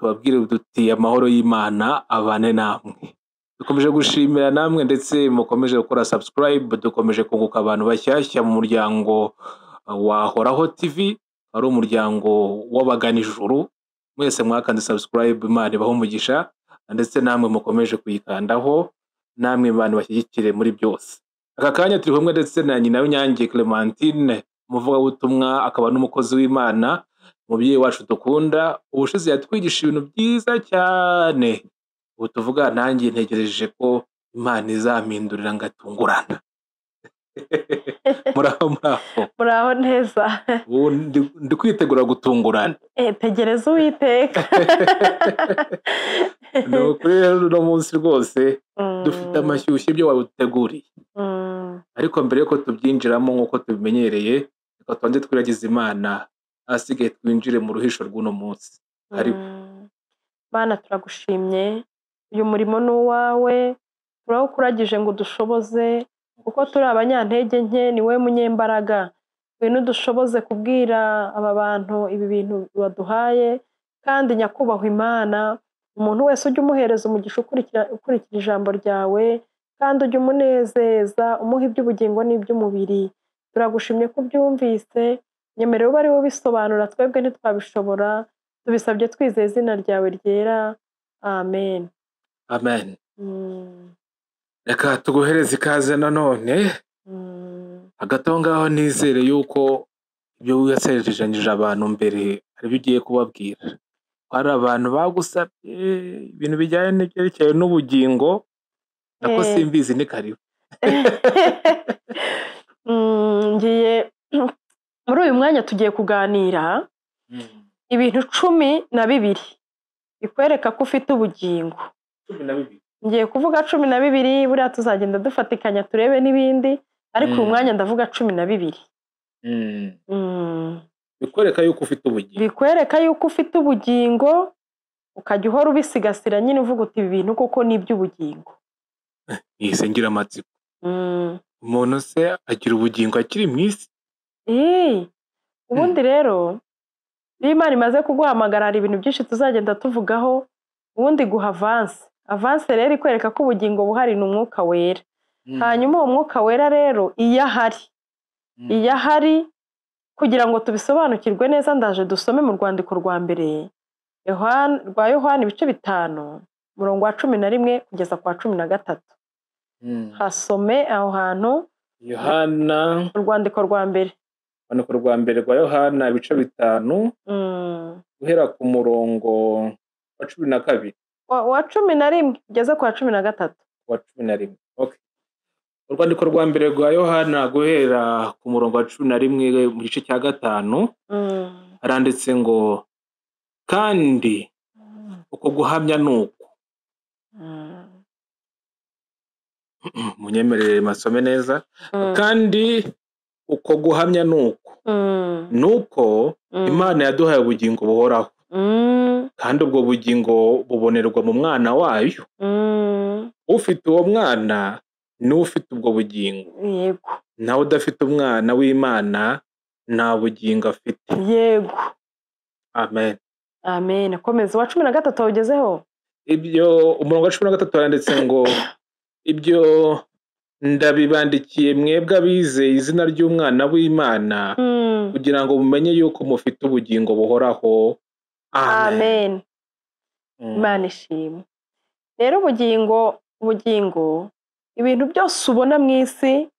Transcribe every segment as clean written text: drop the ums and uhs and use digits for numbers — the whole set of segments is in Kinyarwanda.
Tubabwire duti amahoro y'Imana abane namwe. Dukomeje gushimira namwe ndetse mukomeje gukora subscribe, dukomeje kunguka abantu bashyashya mu muryango wa Horaho TV, ari umuryango w'abagana ijuru. Mwese mwakanze subscribe, Imana ibahe umugisha, ndetse namwe mukomeje kuyikandaho, namwe bantu bashyigikire muri byose. Aka kanya turi kumwe ndetse na nyina w'Inyange Clementine, umuvugabutumwa akaba n'umukozi w'Imana, umubyeyi wacu dukunda. Ubushize yatwigisha ibintu byiza cyane, ubu tuvuga nanjye ntegereje ko Imana izampindurira ngatungurana. Muraho muraho. Muraho neza. Ubu ndi kwitegura gutungurana. Tegereza Uwiteka. Ni ukuri rero uno munsi rwose dufite amashyushyu ibyo wabuteguriye. Ariko mbere yuko tubyinjiramo nk'uko tubimenyereye, reka tubanze twiragize Imana, ahasigaye twinjire mu ruhisho rw'uno munsi. Karibu. Mana, turagushimye, uyu murimo ni uwawe, turawukuragije ngo udushoboze, kuko turi abanyantege nke, ni wowe munyembaraga. Ngwino udushoboze kubwira aba bantu ibi bintu waduhaye, kandi nyakubahwa Imana, umuntu wese ujye umuhereza umugisha ukurikira ijambo ryawe, kandi ujye umunezeza, umuha iby'ubugingo n'iby'umubiri. Turagushimye ko ubyumvise, nyemerera ube ari wowe ubisobanura, twebwe ntitwabishobora, tubisabye twizeye izina ryawe ryera. Amen. Amen. Reka tuguhereze ikaze nanone. Hagati aho ngaho nizere yuko ibyo wasezeranije abantu mbere ari byo ugiye kubabwira. Hari abantu bagusabye ibintu bijyanye n'ibyerekeye n'ubugingo, nako simbizi, ni karibu. Ngiye muri uyu mwanya tugiye kuganira ibintu 12 bikwereka ko ufite ubugingo. 12. Ngiye kuvuga 12, buriya tuzagenda dufatikanya turebe n'ibindi, ariko uyu mwanya ndavuga 12. Bikwereka yuko ufite ubugingo. Bikwereka yuko ufite ubugingo, ukajya uhora ubisigasira nyine uvuga uti ibi bintu koko ni iby'ubugingo. Nihise ngira amatsiko. Umuntu se agira ubugingo akiri mu isi? Ubundi rero iyo Imana imaze kuguhamagara hari ibintu byinshi tuzagenda tuvugaho, ubundi guha avance. Avance rero ikwereka ko ubugingo buhari ni umwuka wera. Hanyuma uwo mwuka wera rero iyo ahari, iyo ahari, kugira ngo tubisobanukirwe neza ndaje dusome mu rwandiko rwa mbere rwa Yohana ibice 5 umurongo wa 11 kugeza kwa 13. Hasome aho hantu. Yohana, urwandiko rwa mbere. Urwandiko rwa mbere rwa Yohana ibice 5 guhera ku murongo wa 12. Wa 11 kugeza kwa 13. Wa 11. Okay. Urwandiko rwa mbere rwa Yohana guhera ku murongo wa 11 mu gice cya 5 haranditse ngo kandi uko guhamya nuko. Munyemerere masome neza. Kandi uko guhamya nuko, nuko Imana yaduhaye ubugingo buhoraho, kandi ubwo bugingo bubonerwa mu mwana wayo. Ufite uwo mwana ni ufite ubwo bugingo. Yego. Nawe udafite umwana w'Imana nta bugingo afite. Yego. Amen. Amen. Komeza wa 13 wawugezeho. Ibyo umurongo wa 13 haranditse ngo ibyo ndabibandikiye mwebwe abizeye izina ry'umwana w'Imana, kugira ngo mumenye yuko mufite ubugingo buhoraho. Amen. Imana ishimwe. Rero ubugingo ibintu byose ubona mu isi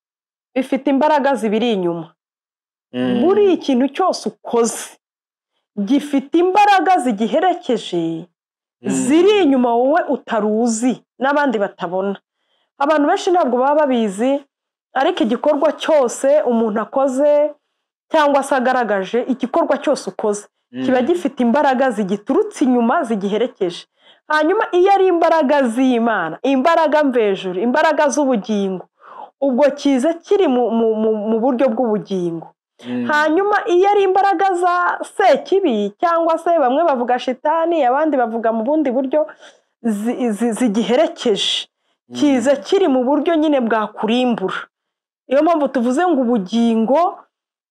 bifite imbaraga zibiri inyuma. Buri ikintu cyose ukoze gifite imbaraga zigiherekeje, ziri inyuma wowe utaruzi n'abandi batabona. Abantu benshi ntabwo baba babizi, ariko igikorwa cyose umuntu akoze cyangwa se agaragaje, igikorwa cyose ukoze kiba gifite imbaraga zigiturutse inyuma zigiherekeje. Hanyuma iyo ari imbaraga z'Imana, imbaraga mvejuru, imbaraga z'ubugingo, ubwo kiza kiri mu buryo bw'ubugingo. Hanyuma iyo ari imbaraga za sekibi cyangwa se bamwe bavuga shitani, abandi bavuga mu bundi buryo, zigiherekeje, kiza kiri mu buryo nyine bwakurimbura. Iyo mpamvu tuvuze ngo ubugingo,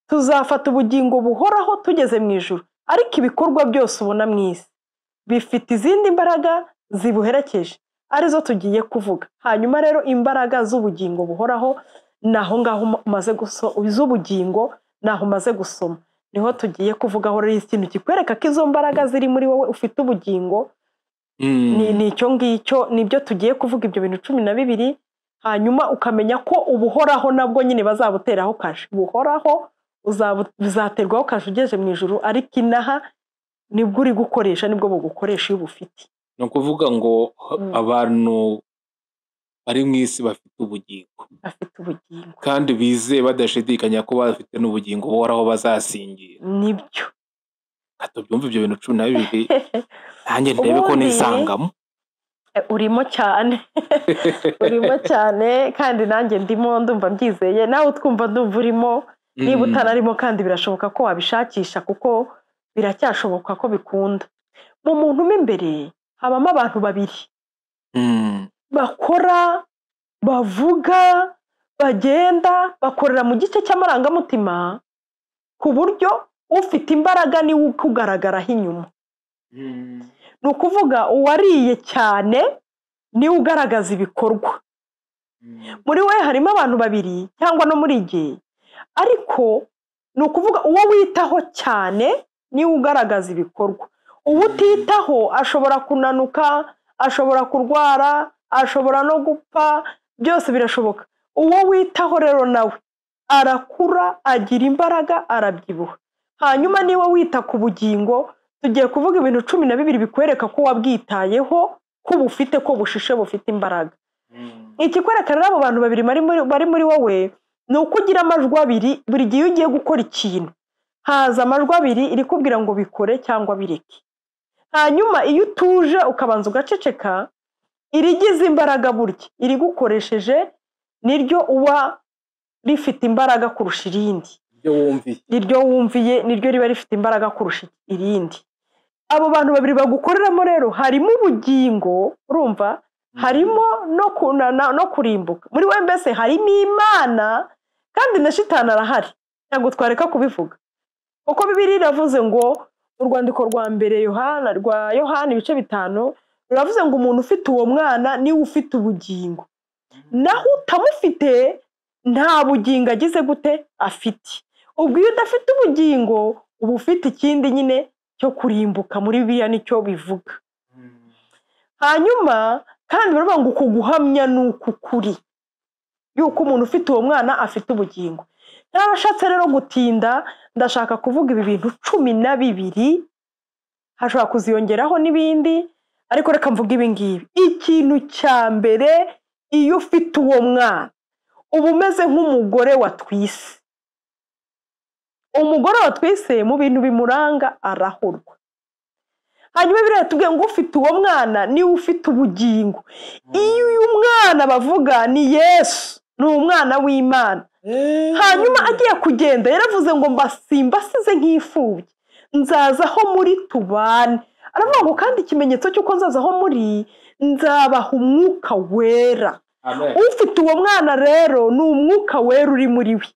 tuzafata ubugingo buhoraho tugeze mu ijuru, ariko ibikorwa byose ubona mu isi Bifite izindi mbaraga zibuherekeje arizo tugiye kuvuga. Hanyuma rero imbaraga z'ubugingo buhoraho naho ngaho umaze gusoma, z'ubugingo naho umaze gusoma niho tugiye kuvugaho. Rero ikintu kikwereka ko izo mbaraga ziri muri wowe ufite ubugingo ni icyo ngicyo, nibyo tugiye kuvuga, ibyo bintu 12. Hanyuma ukamenya ko ubuhoraho nabwo nyine bazabuteraho kashe, buhoraho uzaterwaho kashe ugeje mu ijuru, ariko inaha nibwo uri gukoresha, nibwo bugukoresha iyo ubufite. Ni ukuvuga ngo abantu bari mu isi bafite ubugingo, bafite ubugingo kandi bizeye badashidikanya ko bafite n'ubugingo buhoraho bazasingira. Nibyo. Tubyumva ibyo bintu 12 nanjye ndebe ko nisangamo. Urimo cyane, urimo cyane, kandi nanjye ndimo, ndumva mbyizeye, nawe utwumva ndumva urimo. Niba utanarimo kandi birashoboka ko wabishakisha, kuko biracyashoboka ko bikunda. Mu muntu mo imbere habamo abantu babiri bakora, bavuga, bagenda, bakorera mu gice cy'amarangamutima, ku buryo ufite imbaraga niwe ukugaragaraho inyuma. Ni ukuvuga uwariye cyane niwe ugaragaza ibikorwa. Muri we harimo abantu babiri cyangwa no muri igihe, ariko ni ukuvuga uwo witaho cyane niwe ugaragaza ibikorwa. Uwo utitaho ashobora kunanuka, ashobora kurwara, ashobora no gupfa, byose birashoboka. Uwo witaho rero nawe arakura, agira imbaraga, arabyibuha. Hanyuma niba wita ku bugingo, tugiye kuvuga ibintu 12 bikwereka ko wabwitayeho, ko bufite, ko bushishe, bufite imbaraga. Ikikwereka rero abo bantu babiri bari muri wowe ni uko ugira amajwi abiri. Buri gihe ugiye gukora ikintu haza amajwi abiri irikubwira ngo bikore cyangwa bireke. Hanyuma iyo utuje ukabanza ugaceceka, irigize imbaraga burya irigukoresheje niryo uba rifite imbaraga kurusha irindi. Iryo wumviye niryo riba rifite imbaraga kurusha irindi. Abo bantu babiri bagukoreramo rero harimo ubugingo, urumva, harimo no kurimbuka. Muri we mbese harimo Imana kandi na Shitani arahari, ntabwo twareka kubivuga. Kuko Bibiliya iravuze ngo mu rwandiko rwa mbere Yohana, rwa Yohana ibice 5, ruravuze ngo umuntu ufite uwo mwana niwe ufite ubugingo, naho utamufite nta bugingo agize gute afite. Ubwo iyo udafite ubugingo uba ufite ikindi nyine cyo kurimbuka, muri Bibiliya nicyo bivuga. Hanyuma kandi baravuga ngo uku guhamya ni uku kuri, yuko umuntu ufite uwo mwana afite ubugingo. Ntabashatse rero gutinda, ndashaka kuvuga ibi bintu 12, hashobora kuziyongeraho n'ibindi, ariko reka mvuge ibi ngibi. Ikintu cya mbere, iyo ufite uwo mwana uba umeze nk'umugore watwise. Umugore watwise mu bintu bimuranga arahurwa. Hanyuma biriya tubwiye ngo ufite uwo mwana niwe ufite ubugingo. Iyo uyu mwana bavuga ni Yesu, ni umwana w'Imana. Hanyuma agiye kugenda yaravuze ngo mbasimbasize nk'imfubyi, nzaza aho muri tubane. Aravuga ngo kandi ikimenyetso cy'uko nzaza aho muri, nzabaha umwuka wera. Ufite uwo mwana rero ni umwuka wera uri muri we.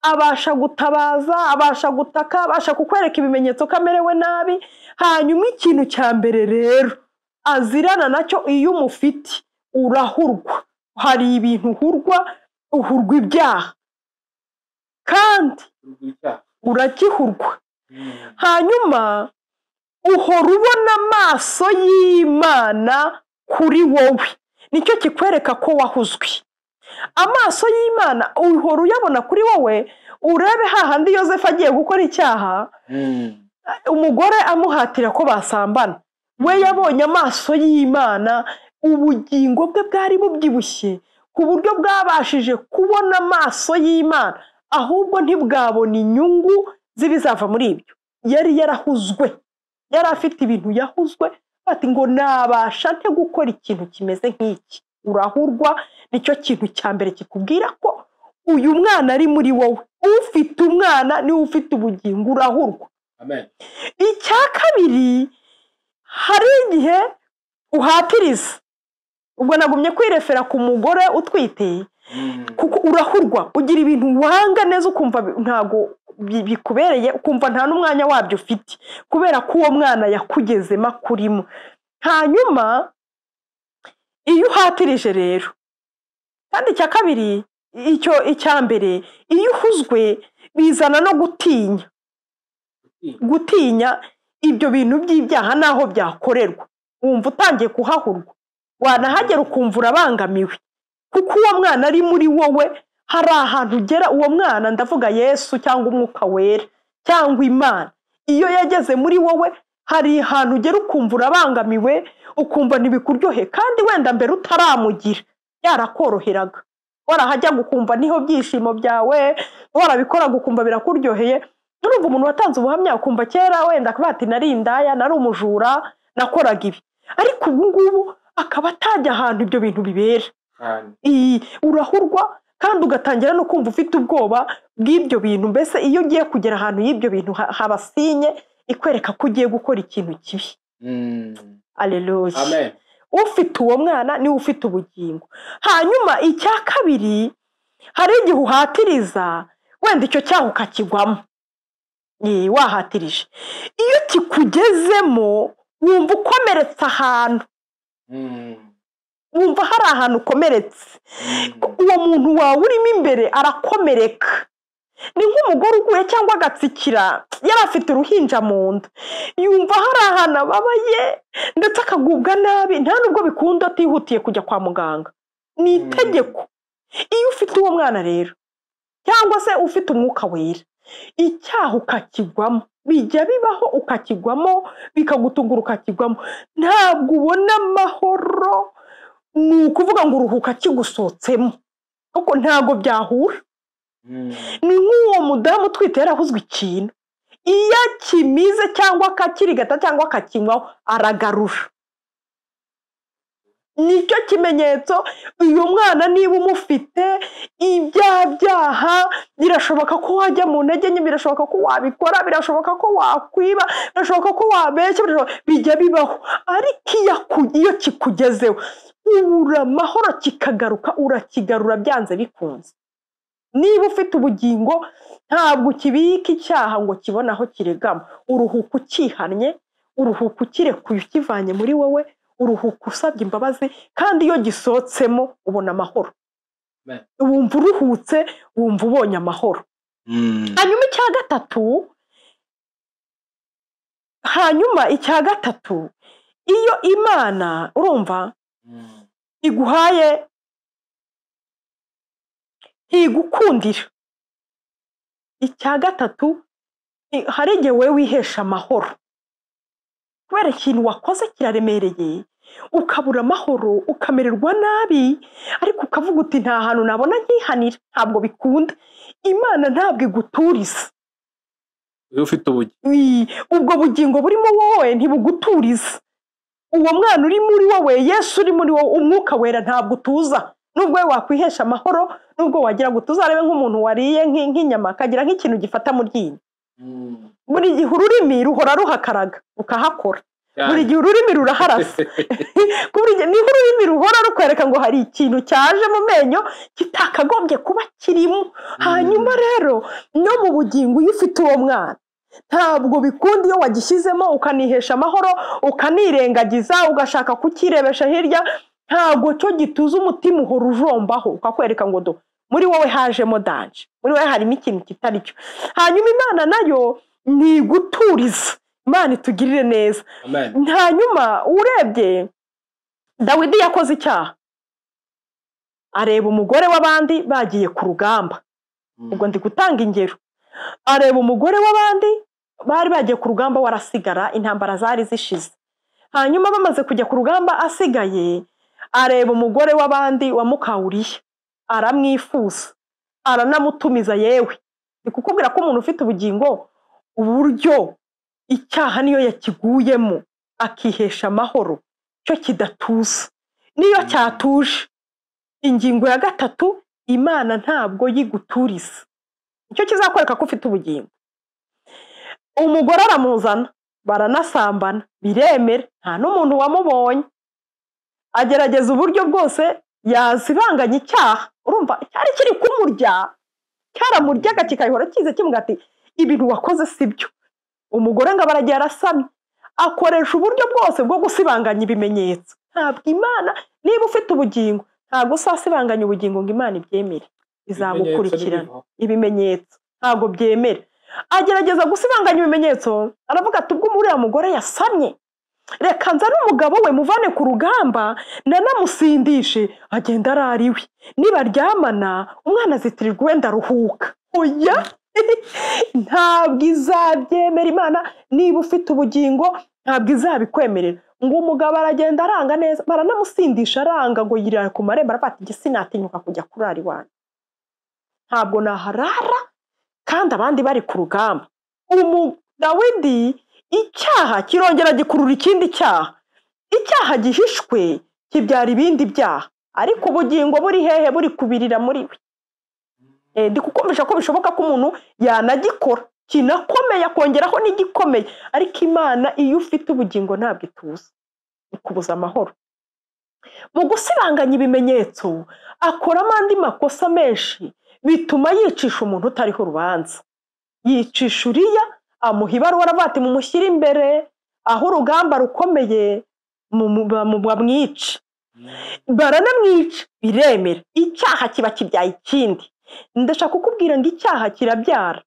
Abasha gutabaza, abasha gutaka, abasha kukwereka ibimenyetso ko amerewe nabi. Hanyuma ikintu cya mbere rero azirana nacyo, iyo umufite urahurwa. Hari ibintu uhurwa, uhurwa ibyaha kandi urakihurwa. Hanyuma uhora ubona amaso y'Imana kuri wowe, nicyo kikwereka ko wahuzwe. Amaso y'Imana uhora uyabona kuri wowe. Urebe hahandi Yosefu agiye gukora icyaha, umugore amuhatira ko basambana, we yabonye amaso y'Imana, ubugingo bwe bwari bubyibushye ku buryo bwabashije kubona amaso y'Imana, ahubwo ntibwabona inyungu z'ibizava muri ibyo. Yari yarahuzwe, yari afite ibintu yahuzwe, ati ngo nabasha nte gukora ikintu kimeze nk'iki. Urahurwa, nicyo kintu cya mbere kikubwira ko uyu mwana ari muri wowe. Ufite umwana niwe ufite ubugingo, urahurwa. Amen. Icya kabiri, hari igihe uhatiriza. Ubwo nagumye kwirefera ku mugore utwite, kuko urahurwa, ugira ibintu wanga neza ukumva ntago bikubereye, ukumva nta n'umwanya wabyo ufite kubera ko uwo mwana yakugezemo akurimo. Hanyuma iyo uhatirije rero, kandi icya kabiri, icyo icya mbere, iyo uhuzwe bizana no gutinya, gutinya ibyo bintu by'ibyaha n'aho byakorerwa, wumva utangiye kuhahurwa, wanahagera ukumva urabangamiwe, kuko uwo mwana ari muri wowe. Hari ahantu ugera uwo mwana, ndavuga Yesu cyangwa umwuka wera cyangwa Imana, iyo yageze muri wowe hari ahantu ugera ukumva urabangamiwe, ukumva ntibikuryohe, kandi wenda mbere utaramugira yarakoroheraga, warahajya ukumva niho byishimo byawe, warabikoraga ukumva birakuryoheye. Urumva umuntu watanze ubuhamya ukumva kera wenda akavuga ati nari indaya, nari umujura, nakoraga ibi, ariko ubu ngubu akaba atajya ahantu ibyo bintu bibera. Urahurwa kandi ugatangira no kumva ufite ubwoba bw'ibyo bintu. Mbese iyo ugiye kugera ahantu y'ibyo bintu haba sinye ikwereka ko ugiye gukora ikintu kibi. Alleluia. Amen. Ufite uwo mwana niwe ufite ubugingo. Hanyuma icya kabiri, hari igihe uhatiriza wenda icyo cyaha ukakigwamo, wahatirije, iyo kikugezemo wumva ukomeretse ahantu, wumva hari ahantu ukomeretse, uwo muntu wawe urimo imbere arakomereka. Ni nk'umugore uguye cyangwa agatsikira yari afite uruhinja mu nda, yumva hari ahantu ababaye ndetse akagubwa nabi, nta nubwo bikunda atihutiye kujya kwa muganga. Ni itegeko. Iyo ufite uwo mwana rero cyangwa se ufite umwuka wera, icyaha ukakigwamo, bijya bibaho ukakigwamo, bikagutungura ukakigwamo, ntabwo ubona amahoro. Ni ukuvuga ngo uruhuka kigusohotsemo, kuko ntabwo byahura. Ni nk'uwo mudamu utwite yarahuzwe ikintu, iyo akimize cyangwa akakirigata cyangwa akakinywaho aragarura. Nicyo kimenyetso uyu mwana niba umufite, ibyaha byaha birashoboka ko wajya mu ntege nke, birashoboka ko wabikora, birashoboka ko wakwiba, birashoboka ko wabeshya, bijya bibaho. Ariko iyo kikugezeho ubura amahoro, kikagaruka, urakigarura byanze bikunze. Niba ufite ubugingo ntabwo ukibika icyaha ngo kibone aho kiregama. Uruhuka ukihannye, uruhuka ukirekuye ukivanye muri wowe, uruhuka usabye imbabazi, kandi iyo gisohotsemo ubona amahoro, wumva uruhutse, wumva ubonye amahoro. Hanyuma icya gatatu, iyo Imana urumva iguhaye ntigukundira. Icya gatatu, hari igihe wowe wihesha amahoro kubera ikintu wakoze kiraremereye, ukabura amahoro, ukamererwa nabi, ariko ukavuga uti nta hantu nabona nkihanira, ntabwo bikunda. Imana ntabwo iguturiza. Ubwo bugingo burimo wowe ntibuguturiza. Uwo mwana uri muri wowe, Yesu uri muri wowe, umwuka wera ntabwo utuza. Nubwo we wakwihesha amahoro, nubwo wagira ngo tuzarebe nk'umuntu wariye nk'inyama akagira nk'ikintu gifata mu ryinyo, buri gihe ururimi ruhora ruhakaraga ukahakora, buri gihe ururimi ruraharasa, niho ururimi ruhora rukwereka ngo hari ikintu cyaje mu menyo kitakagombye kuba kirimo. Hanyuma rero no mu bugingo iyo ufite uwo mwana ntabwo bikunda iyo wagishyizemo ukanihesha amahoro, ukanirengagiza, ugashaka kukirebesha hirya, ntabwo cyo gituza umutima uhora ujombaho, ukakwereka ngo do muri wowe hajemo danje, muri wowe harimo ikintu kitari cyo. Hanyuma Imana nayo ntiguturiza. Imana itugirire neza. Hanyuma urebye Dawidi yakoze icyaha, areba umugore w'abandi bagiye ku rugamba. Ubwo ndi gutanga ingero. Areba umugore w'abandi bari bagiye ku rugamba, warasigara, intambara zari zishize. Hanyuma bamaze kujya ku rugamba asigaye, areba umugore w'abandi wa mukawuriya, aramwifuza, aranamutumiza. Yewe ndi kukubwira ko umuntu ufite ubugingo, uburyo icyaha niyo yakiguyemo akihesha amahoro, cyo kidatuza. Niyo cyatuje. Ingingo ya gatatu, Imana ntabwo yiguturiza. Icyo kizakwereka ko ufite ubugingo. Umugore aramuzana, baranasambana, biremera, nta n'umuntu wamubonye. Agerageza uburyo bwose yazibanganya icyaha. Urumva cyari kiri kumurya, cyaramuryaga kikayihora kize kimuga ati Ibintu wakoze si byo. Umugore ngo abaragiye arasamye, akoresha uburyo bwose bwo gusibanganya ibimenyetso. Ntabwo Imana, niba ufite ubugingo, ntabwo usasibanganya ubugingo ngo Imana ibyemere, izagukurikirana. Ibimenyetso ntabwo byemera. Agerageza gusibanganya ibimenyetso, aravuga ati ubwo uriya mugore yasamye, reka nzane umugabo we muvane ku rugamba nanamusindishe, agenda arara iwe, nibaryamana umwana azitirirwa wenda aruhuka. Oya, ntabwo izabyemera Imana. Niba ufite ubugingo ntabwo izabikwemerera. Ngo umugabo aragenda aranga neza, baranamusindisha aranga, ngo yirira ku marembo, aravuga ati sinatinyuka kujya kurara iwanyu, ntabwo naharara kandi abandi bari ku rugamba. Dawidi icyaha kirongera gikurura ikindi cyaha, icyaha gihishwe kibyara ibindi byaha, ariko ubugingo buri hehe? Buri kubirira muri we. Ndi kukumvisha ko bishoboka ko umuntu yanagikora kinakomeye akongeraho n'igikomeye, ariko Imana iyo ufite ubugingo ntabwo ituza, ikubuza amahoro. Mu gusibanganya ibimenyetso akoramo andi makosa menshi, bituma yicisha umuntu utariho urubanza. Yicisha Uriya, amuha ibaruwa, aravuga ati mumushyire imbere aho urugamba rukomeye, bamwice. Baranamwica, biremera. Icyaha kiba kibyaye ikindi. Ndashaka kukubwira ngo icyaha kirabyara,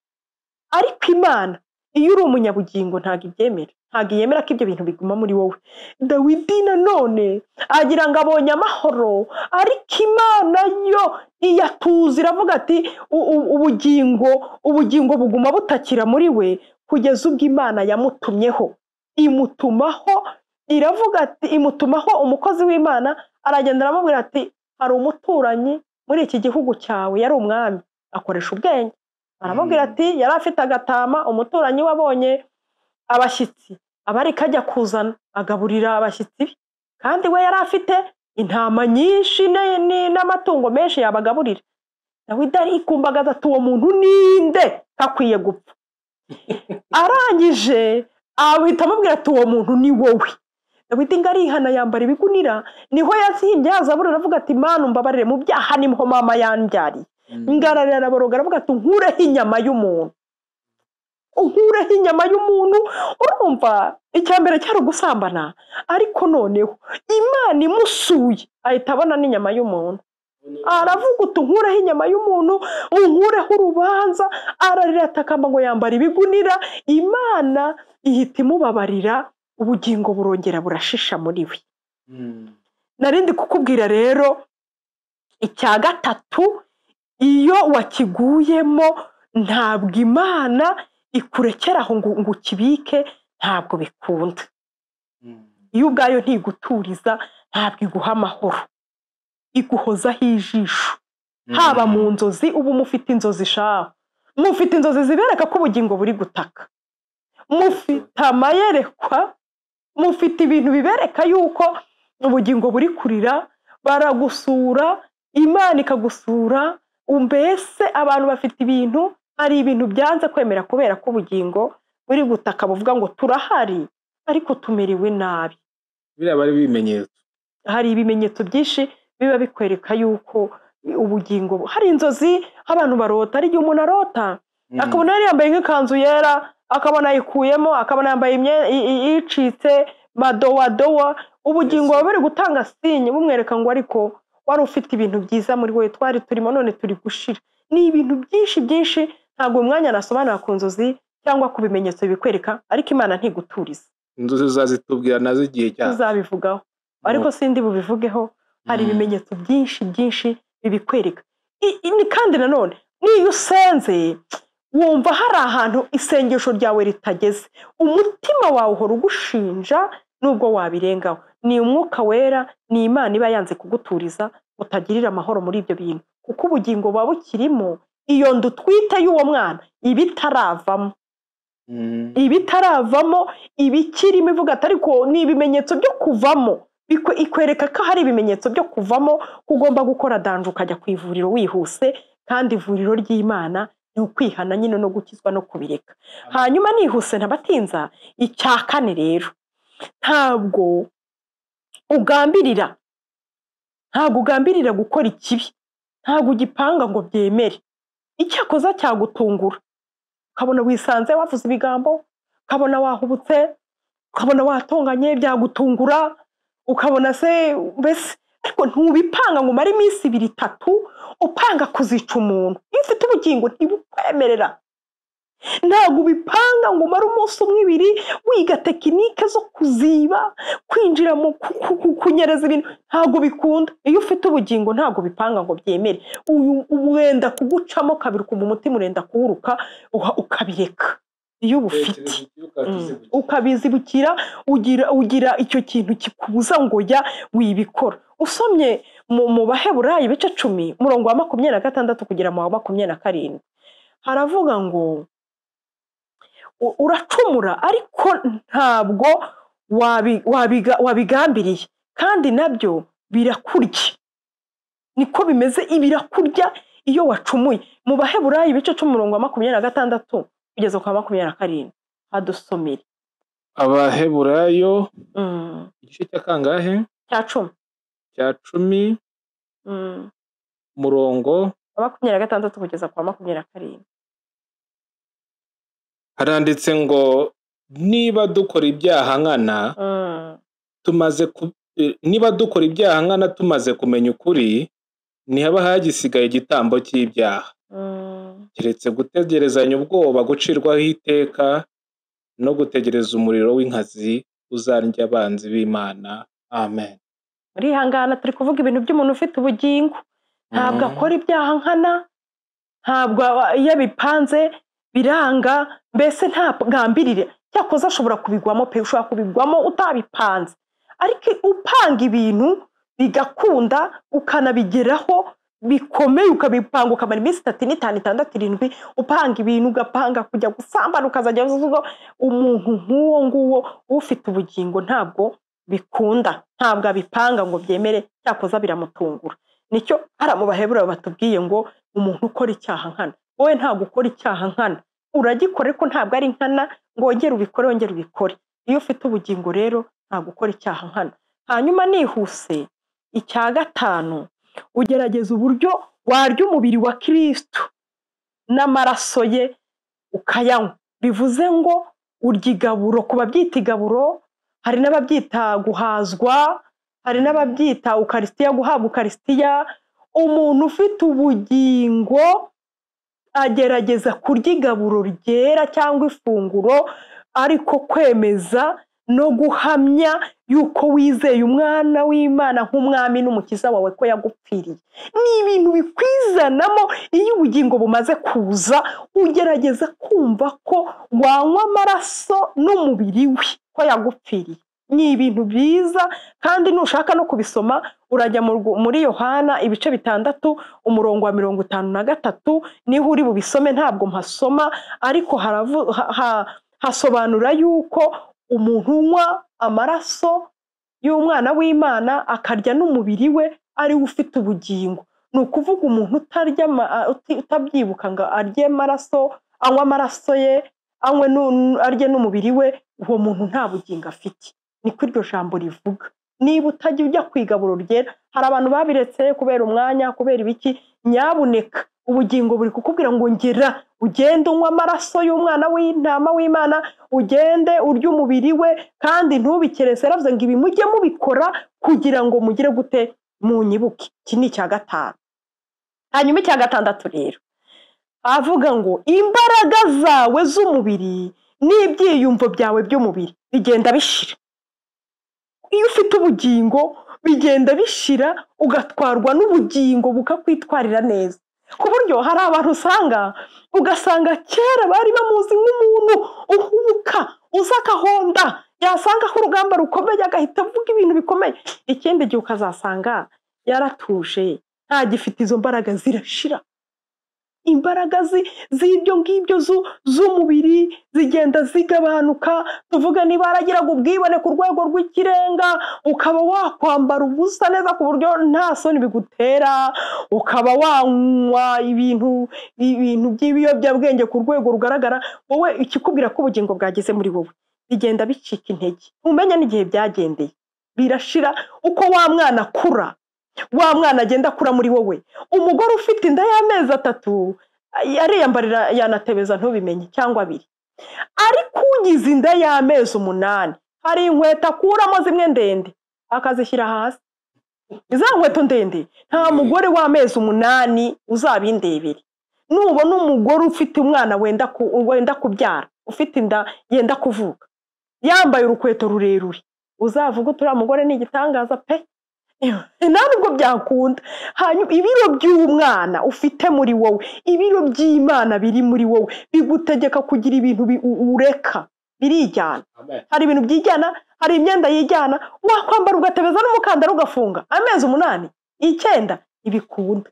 ariko Imana iyo uri umunyabugingo ntabwo ibyemera, ntabwo yemera ko ibyo bintu biguma muri wowe. Dawidi nanone agira ngo abonye amahoro, ariko Imana yo iyatuza, iravuga ati ubugingo buguma butakira muri we kugeza ubwo Imana yamutumyeho. Imutumaho, iravuga ati imutumaho umukozi w'Imana, aragenda aramubwira ati hari umuturanyi muri iki gihugu cyawe, yari umwami, akoresha ubwenge. Aramubwira ati yari afite agatama, umuturanyi we abonye abashyitsi abari kajya kuzana agaburira abashyitsi be, kandi we yari afite intama nyinshi n'amatungo menshi yabagaburira. Dawidi arikumbagaza ati uwo muntu ninde akwiye gupfa? Arangije ahita amubwira ati uwo muntu ni wowe. Dawidi ngo arihana, yambara ibigunira, niho yazihimbye yazabura, aravuga ati Mana umbabarire, mu byaha niho mama yambyariye. Ngararira araboroga, aravuga ati nkureho inyama y'umuntu, unkureho inyama y'umuntu. Urumva icya mbere cyari ugusambana, ariko noneho Imana imusuye ahita abona n'inyama y'umuntu. Aravuga uti unkureho inyama y'umuntu, unkureho urubanza. Ararira atakamba ngo yambara ibigunira. Imana ihita imubabarira, ubugingo burongera burashisha muri we. Narindi kukubwira rero icya gatatu, iyo wakiguyemo ntabwo Imana ikurekera aho ngo ukibike, ntabwo bikunda. Iyo ubwayo ntiguturiza, ntabwo iguha amahoro, iguhozaho ijisho. Haba mu nzozi, ubu mufite inzozi shaho, mufite inzozi zibereka ko ubugingo buri gutaka, mufite amayerekwa, mufite ibintu bibereka yuko ubugingo buri kurira. Baragusura, Imana ikagusura. Mbese abantu bafite ibintu, hari ibintu byanze kwemera kubera ko ubugingo buri gutaka, buvuga ngo turahari ariko tumerewe nabi. Biriya bari ibimenyetso. Hari ibimenyetso byinshi biba bikwereka yuko ubugingo, hari inzozi abantu barota, hari igihe umuntu arota akabona yari yambaye nk'ikanzu yera, akabona ayikuyemo, akabona yambaye icitse madowadowa. Ubugingo buba buri gutanga sinye bumwereka ngo ariko wari ufite ibintu byiza muri wowe, twari turimo none turi gushira. Ni ibintu byinshi byinshi, ntabwo umwanya nasobanura ku nzozi cyangwa ku bimenyetso bikwereka, ariko Imana ntiguturiza. Inzozi uzazitubwira nazo igihe cyazo, tuzabivugaho, ariko sindi bubivugeho. Hari ibimenyetso byinshi byinshi bibikwereka. Kandi nanone niyo usenze wumva hari ahantu isengesho ryawe ritageze, umutima wawe uhora ugushinja nubwo wabirengaho. Ni umwuka wera, ni Imana iba yanze kuguturiza utagirira amahoro muri ibyo bintu, kuko ubugingo buba bukirimo. Iyo nda utwite y'uwo mwana ibitaravamo, ibitaravamo ibikirimo, ivuga ati ariko ni ibimenyetso byo kuvamo, ikwereka ko hari ibimenyetso byo kuvamo, ugomba gukora danje ukajya ku ivuriro wihuse. Kandi ivuriro ry'Imana ni ukwihana nyine no gukizwa no kubireka. Hanyuma nihuse ntabatinza, icya kane rero, ntabwo ugambirira, ntabwo ugambirira gukora ikibi, ntabwo ugipanga ngo byemere. Icyakoza cyagutungura, Ukabona wisanze wavuze ibigambo, ukabona wahubutse, ukabona watonganye byagutungura, ukabona se mbese, ariko ntubipanga ngo umare iminsi 2 3 upanga kuzica umuntu. Iyo ufite ubugingo ntibukwemerera. Ntabwo ubipanga ngo umare umunsi umwe 2 wiga tekinike zo kuziba, kwinjira mu kunyereza ibintu, ntabwo bikunda. Iyo ufite ubugingo ntabwo bipanga ngo byemere. Uyu wenda kugucamo kabiri ukumva umutima urenda kuwuruka, ukabireka. Iyo ubufite ukabizibukira, ugira icyo kintu kikubuza ngo jya wibikora. Usomye mu Baheburayo ibice 10 umurongo wa 26 kugera mu wa 27, haravuga ngo uracumura ariko ntabwo wabigambiriye, kandi nabyo birakurya. Niko bimeze, ibirakurya iyo wacumuye. Mu Baheburayo ibice 10 umurongo wa 26 kugeza kwa 27, hadusomere. Abaheburayo igice cya kangahe? Cya 10. Cya 10 murongo wa 26 kugeza kwa 27. Haranditse ngo niba dukora ibyaha nkana niba dukora ibyaha nkana tumaze kumenya ukuri, ntihaba hagisigaye igitambo cy'ibyaha, keretse gutegerezanya ubwoba gucirwaho iteka no gutegereza umuriro w'inkazi uzarya abanzi b'Imana. Amen. Muri hangana turi kuvuga ibintu by'umuntu ufite ubugingo. Ntabwo akora ibyaha nkana, ntabwo iyo bipanze biranga, mbese ntagambirire. Cyakoze ashobora kubigwamo pe, ushobora kubigwamo utabipanze, ariko upanga ibintu bigakunda ukanabigeraho bikomeye, ukabipanga ukamara iminsi 3 5 6 7 upanga ibintu, ugapanga kujya gusambana, ukazajya uvuga. Umuntu nk'uwo nguwo ufite ubugingo ntabwo bikunda, ntabwo abipanga ngo byemere, cyakoze biramutungura. Nicyo hari mu Baheburayo batubwiye ngo umuntu ukora icyaha nkana, wowe ntabwo ukora icyaha nkana, uragikora ariko ntabwo ari nkana ngo wongere ubikore, wongere ubikore. Iyo ufite ubugingo rero ntabwo ukora icyaha nkana. Hanyuma nihuse, icya 5, ugerageza uburyo warya umubiri wa Kristo n'amaraso ye ukayanywa. Bivuze ngo urya igaburo, ku babyita igaburo, hari n'ababyita guhazwa, hari n'ababyita ukarisitiya, guhabwa ukarisitiya. Umuntu ufite ubugingo agerageza kurya igaburo ryera cyangwa ifunguro, ariko kwemeza no guhamya yuko wizeye umwana w'Imana nk'umwami n'umukiza wawe ko yagupfiriye. Ni ibintu bikwizanamo iyo ubugingo bumaze kuza, ugerageza kumva ko wanywa amaraso n'umubiri we ko yagupfiriye. Ni ibintu byiza, kandi nushaka no kubisoma urajya muri Yohana ibice 6 umurongo wa 53, niho uri bubisome, ntabwo mpasoma, ariko hasobanura yuko umuntu unywa amaraso y'umwana w'Imana akarya n'umubiri we ari we ufite ubugingo. Ni ukuvuga umuntu utarya, utabyibuka ngo arye amaraso, anywe amaraso ye, anywe arye n'umubiri we, uwo muntu nta bugingo afite. Niko iryo jambo rivuga. Niba utajya ujya kwigaburo ryera, hari abantu babiretse kubera umwanya, kubera ibiki, nyabuneka ubugingo buri kukubwira ngo ngera ugende unywa amaraso y'umwana w'intama w'Imana, ugende urye umubiri we, kandi ntubikerese. Yaravuze ngo ibi mujye mubikora kugira ngo mugire gute, munyibuke. Iki ni icya 5. Hanyuma icya 6 rero avuga ngo imbaraga zawe z'umubiri n'ibyiyumvo byawe by'umubiri bigenda bishira. Iyo ufite ubugingo bigenda bishira, ugatwarwa n'ubugingo bukakwitwarira neza. Ku buryo hari abantu usanga, ugasanga kera bari bamuzi nk'umuntu uhubuka, uza akahonda, yasanga aho urugamba rukomeye agahita avuga ibintu bikomeye. Ikindi gihe ukazasanga yaratuje, ntagifite izo mbaraga, zirashira. Imbaraga z'ibyo ngibyo z'umubiri zigenda zigabanuka. Tuvuga niba yaragiraga ubwibone ku rwego rw'ikirenga, ukaba wakwambara ubusa neza ku buryo nta soni bigutera, ukaba wanywa ibintu by'ibiyobyabwenge ku rwego rugaragara, wowe ikikubwira ko ubugingo bwageze muri wowe bigenda bicika intege, ntumenya n'igihe byagendeye, birashira. Uko wa mwana akura, wa mwana agenda akura muri wowe. Umugore ufite inda y'amezi 3 Ariyambarira yanatebeza ntubimenye cyangwa abiri. Ariko ugize inda y'amezi 8 hari inkweto akuramo zimwe ndende akazishyira hasi. Iza nkweto ndende nta mugore w'amezi 8 uzabindebere. Nubona umugore ufite umwana wenda kubyara, ufite inda yenda kuvuka, yambaye urukweto rurerure, uzavuga uti uriya mugore ni igitangaza pe. Ntabwo byakunda. Hanyuma ibiro by'umwana ufite muri wowe, ibiro by'Imana biri muri wowe, bigutegeka kugira ibintu ureka birijyana. Hari ibintu byijyana, hari imyenda yijyana, wakwambara ugatebeza n'umukandara ugafunga amezi 8, 9, ibikunda.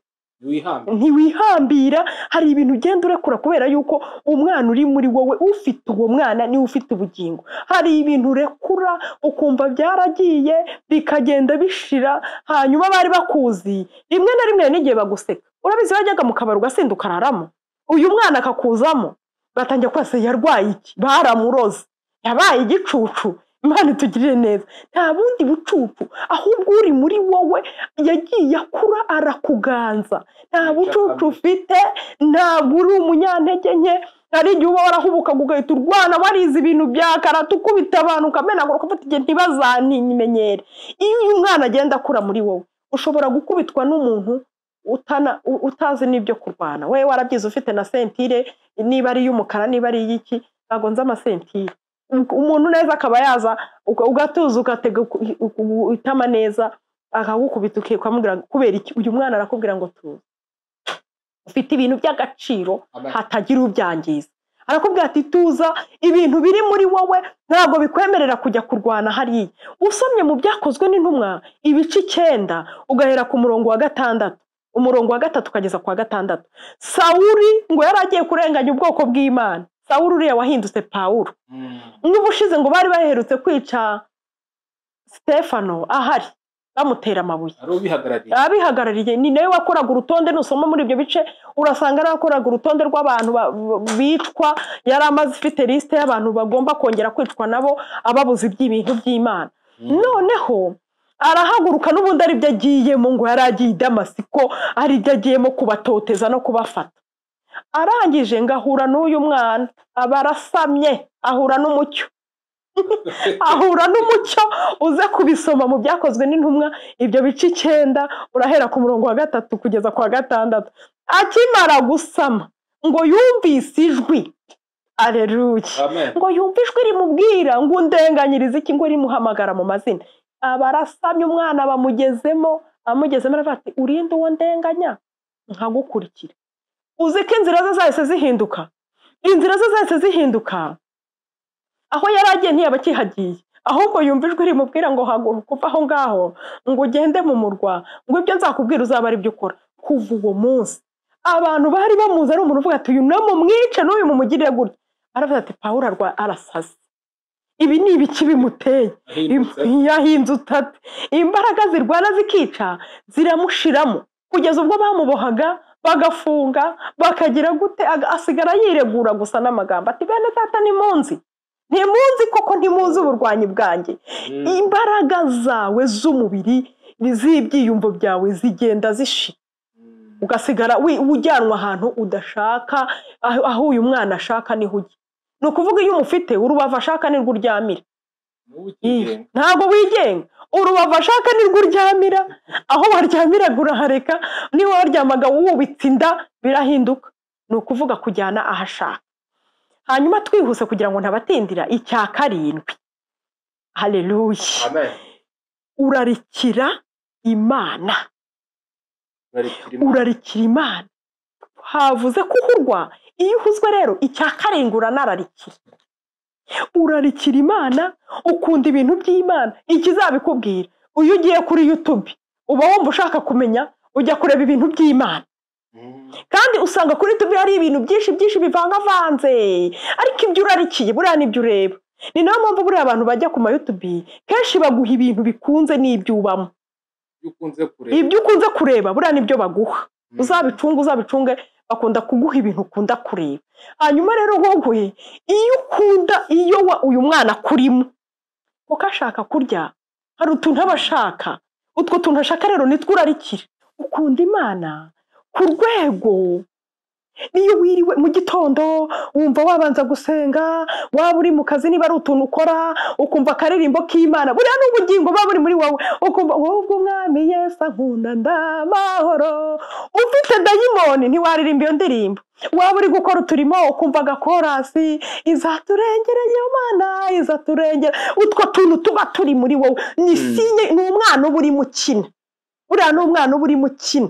Ntiwihambira. Hari ibintu ugenda urekura kubera yuko umwana uri muri wowe, ufite uwo mwana niwe ufite ubugingo. Hari ibintu urekura ukumva byaragiye bikagenda bishira, hanyuma bari bakuzi rimwe na rimwe n'igihe baguseka. Urabizi wajyaga mu kabari ugasinda ukararamo, uyu mwana akakuzamo, batangiye kwase yarwaye iki, baramuroze, yabaye igicucu. Imana itugirire neza. Nta bundi bucucu, ahubwo uri muri wowe yagiye akura arakuganza. Nta bucucu ufite, ntabwo uri umunyantege nke. Hari igihe uba warahubuka ugahita urwana, warize ibintu bya karate, ukubita abantu ukamenagura, ukafata igihe ntibazanimenyere. Iyo uyu mwana agenda akura muri wowe, ushobora gukubitwa n'umuntu utazi n'ibyo kurwana. Wewe warabyize ufite na sentire, niba ari iy'umukara niba ari iy'iki, ntabwo nzi amasentire. Umuntu neza akaba yaza ugatuza ugatega itama neza, akagukubita ukamubwira kubera iki? Uyu mwana arakubwira ngo tuza, ufite ibintu by'agaciro hatagira ubyangiza. Arakubwira ati tuza, ibintu biri muri wowe ntabwo bikwemerera kujya kurwana hariya. Usomye mu byakozwe n'intumwa ibice 9 ugahera ku murongo wa 6, umurongo wa 3 ukageza kwa 6. Sawuli ngo yari agiye kurenganya ubwoko bw'Imana. Sawuli uriya wahindutse Pawulo. N'ubushize ngo bari baherutse kwica Stefano ahari bamutera amabuye. Abihagarariye ni nawe wakoraga urutonde. Nusoma muri ibyo bice urasanga yarakoraga urutonde rw'abantu bicwa, yari amaze ifite liste y'abantu bagomba kongera kwicwa nabo ababuze iby'ibintu by'Imana. Noneho arahaguruka n'ubundi ari byo agiyemo, ngo yari agiye i Damasiko, ari byo agiyemo kubatoteza no kubafata. Arangije ngahura n'uyu mwana, aba arasamye, ahura n'umucyo. Ahura n'umucyo. Uze kubisoma mu byakozwe n'intumwa ibyo bice 9, urahera ku murongo wa 3 kugeza kwa 6. Akimara gusama ngo yumvise ijwi, aleluya, ngo yumve ijwi rimubwira ngo undenganyirize iki, ngo rimuhamagara mu mazina. Aba arasamye, umwana bamugezemo, amugezemo aravuga ati urinde uwo ndenganya nkagukurikira. Uzi ko inzira ze zahise zihinduka. Inzira ze zahise zihinduka. Aho yari agiye ntiyaba akihagiye, ahubwo yumva ijwi rimubwira ngo haguruka uva aho ngaho, ngo ugende mu murwa, ngo ibyo nzakubwira uzaba ari byo ukora. Kuva uwo munsi abantu bari bamuzi ari umuntu uvuga ati uyu namumwice n'uyu mumugirire gutya, aravuga ati Pawulo arasaze, ibi ni ibiki bimuteye, yahindutse ate? Imbaraga zirwana zikica ziramushiramo, kugeza ubwo bamubohaga bagafunga bakagira gute, asigara yiregura gusa n'amagambo ati bene data nimunzi, ntimunzi koko, ntimuzi uburwanyi bwanjye. Imbaraga zawe z'umubiri z'ibyiyumvo byawe zigenda zishira, ugasigara ujyanwa ahantu udashaka, aho uyu mwana ashaka niho ujya. Ni ukuvuga iyo umufite urubavu ashaka nirwo uryamira, ntabwo wigenga. Urubavu ashaka nirwo uryamira, aho waryamiraga urahareka, niba waryamaga wubitse inda birahinduka. Ni ukuvuga kujyana aho ashaka. Hanyuma twihuse kugira ngo ntabatindira, icya 7, haleluya, urarikira Imana. Urarikira Imana. Havuze kuhurwa, iyo uhuzwe rero icya 7 uranararikira. Urarikira Imana, ukunda ibintu by'Imana. Ikizabikubwira, uyu ugiye kuri YouTube uba wumva ushaka kumenya, ujya kureba ibintu by'Imana. Kandi usanga kuri YouTube hari ibintu byinshi byinshi bivangavanze, ariko ibyo urarikiye buriya nibyo ureba. Ni nayo mpamvu buriya abantu bajya ku ma YouTube kenshi baguha ibintu bikunze n'ibyo ubamo, ibyo ukunze kureba buriya nibyo baguha. Uzabicunge uzabicunge, bakunda kuguha ibintu ukunda kureba. Hanyuma rero wowe iyo ukunda, iyo uyu mwana kurimo kuko ashaka kurya, hari utuntu aba ashaka, utwo tuntu ashaka rero nitwo urarikira. Ukunda Imana ku rwego Niyo wiriwe mu gitondo wumva wabanza gusenga, waba uri mu kazi niba ari utuntu ukora ukumva akaririmbo k'Imana, buriya ni ubugingo buba buri muri wowe, ukumva wowe ubwo Umwami Yesu ankunda ndamahoro. Ufite dayimoni ntiwaririmba iyo ndirimbo. Waba uri gukora uturimo ukumva agakorasi, izaturengera iyo Mana, izaturengera. Utwo tuntu tuba turi muri wowe ni sinye, ni umwana uba urimo ukina, buriya ni umwana uba urimo ukina.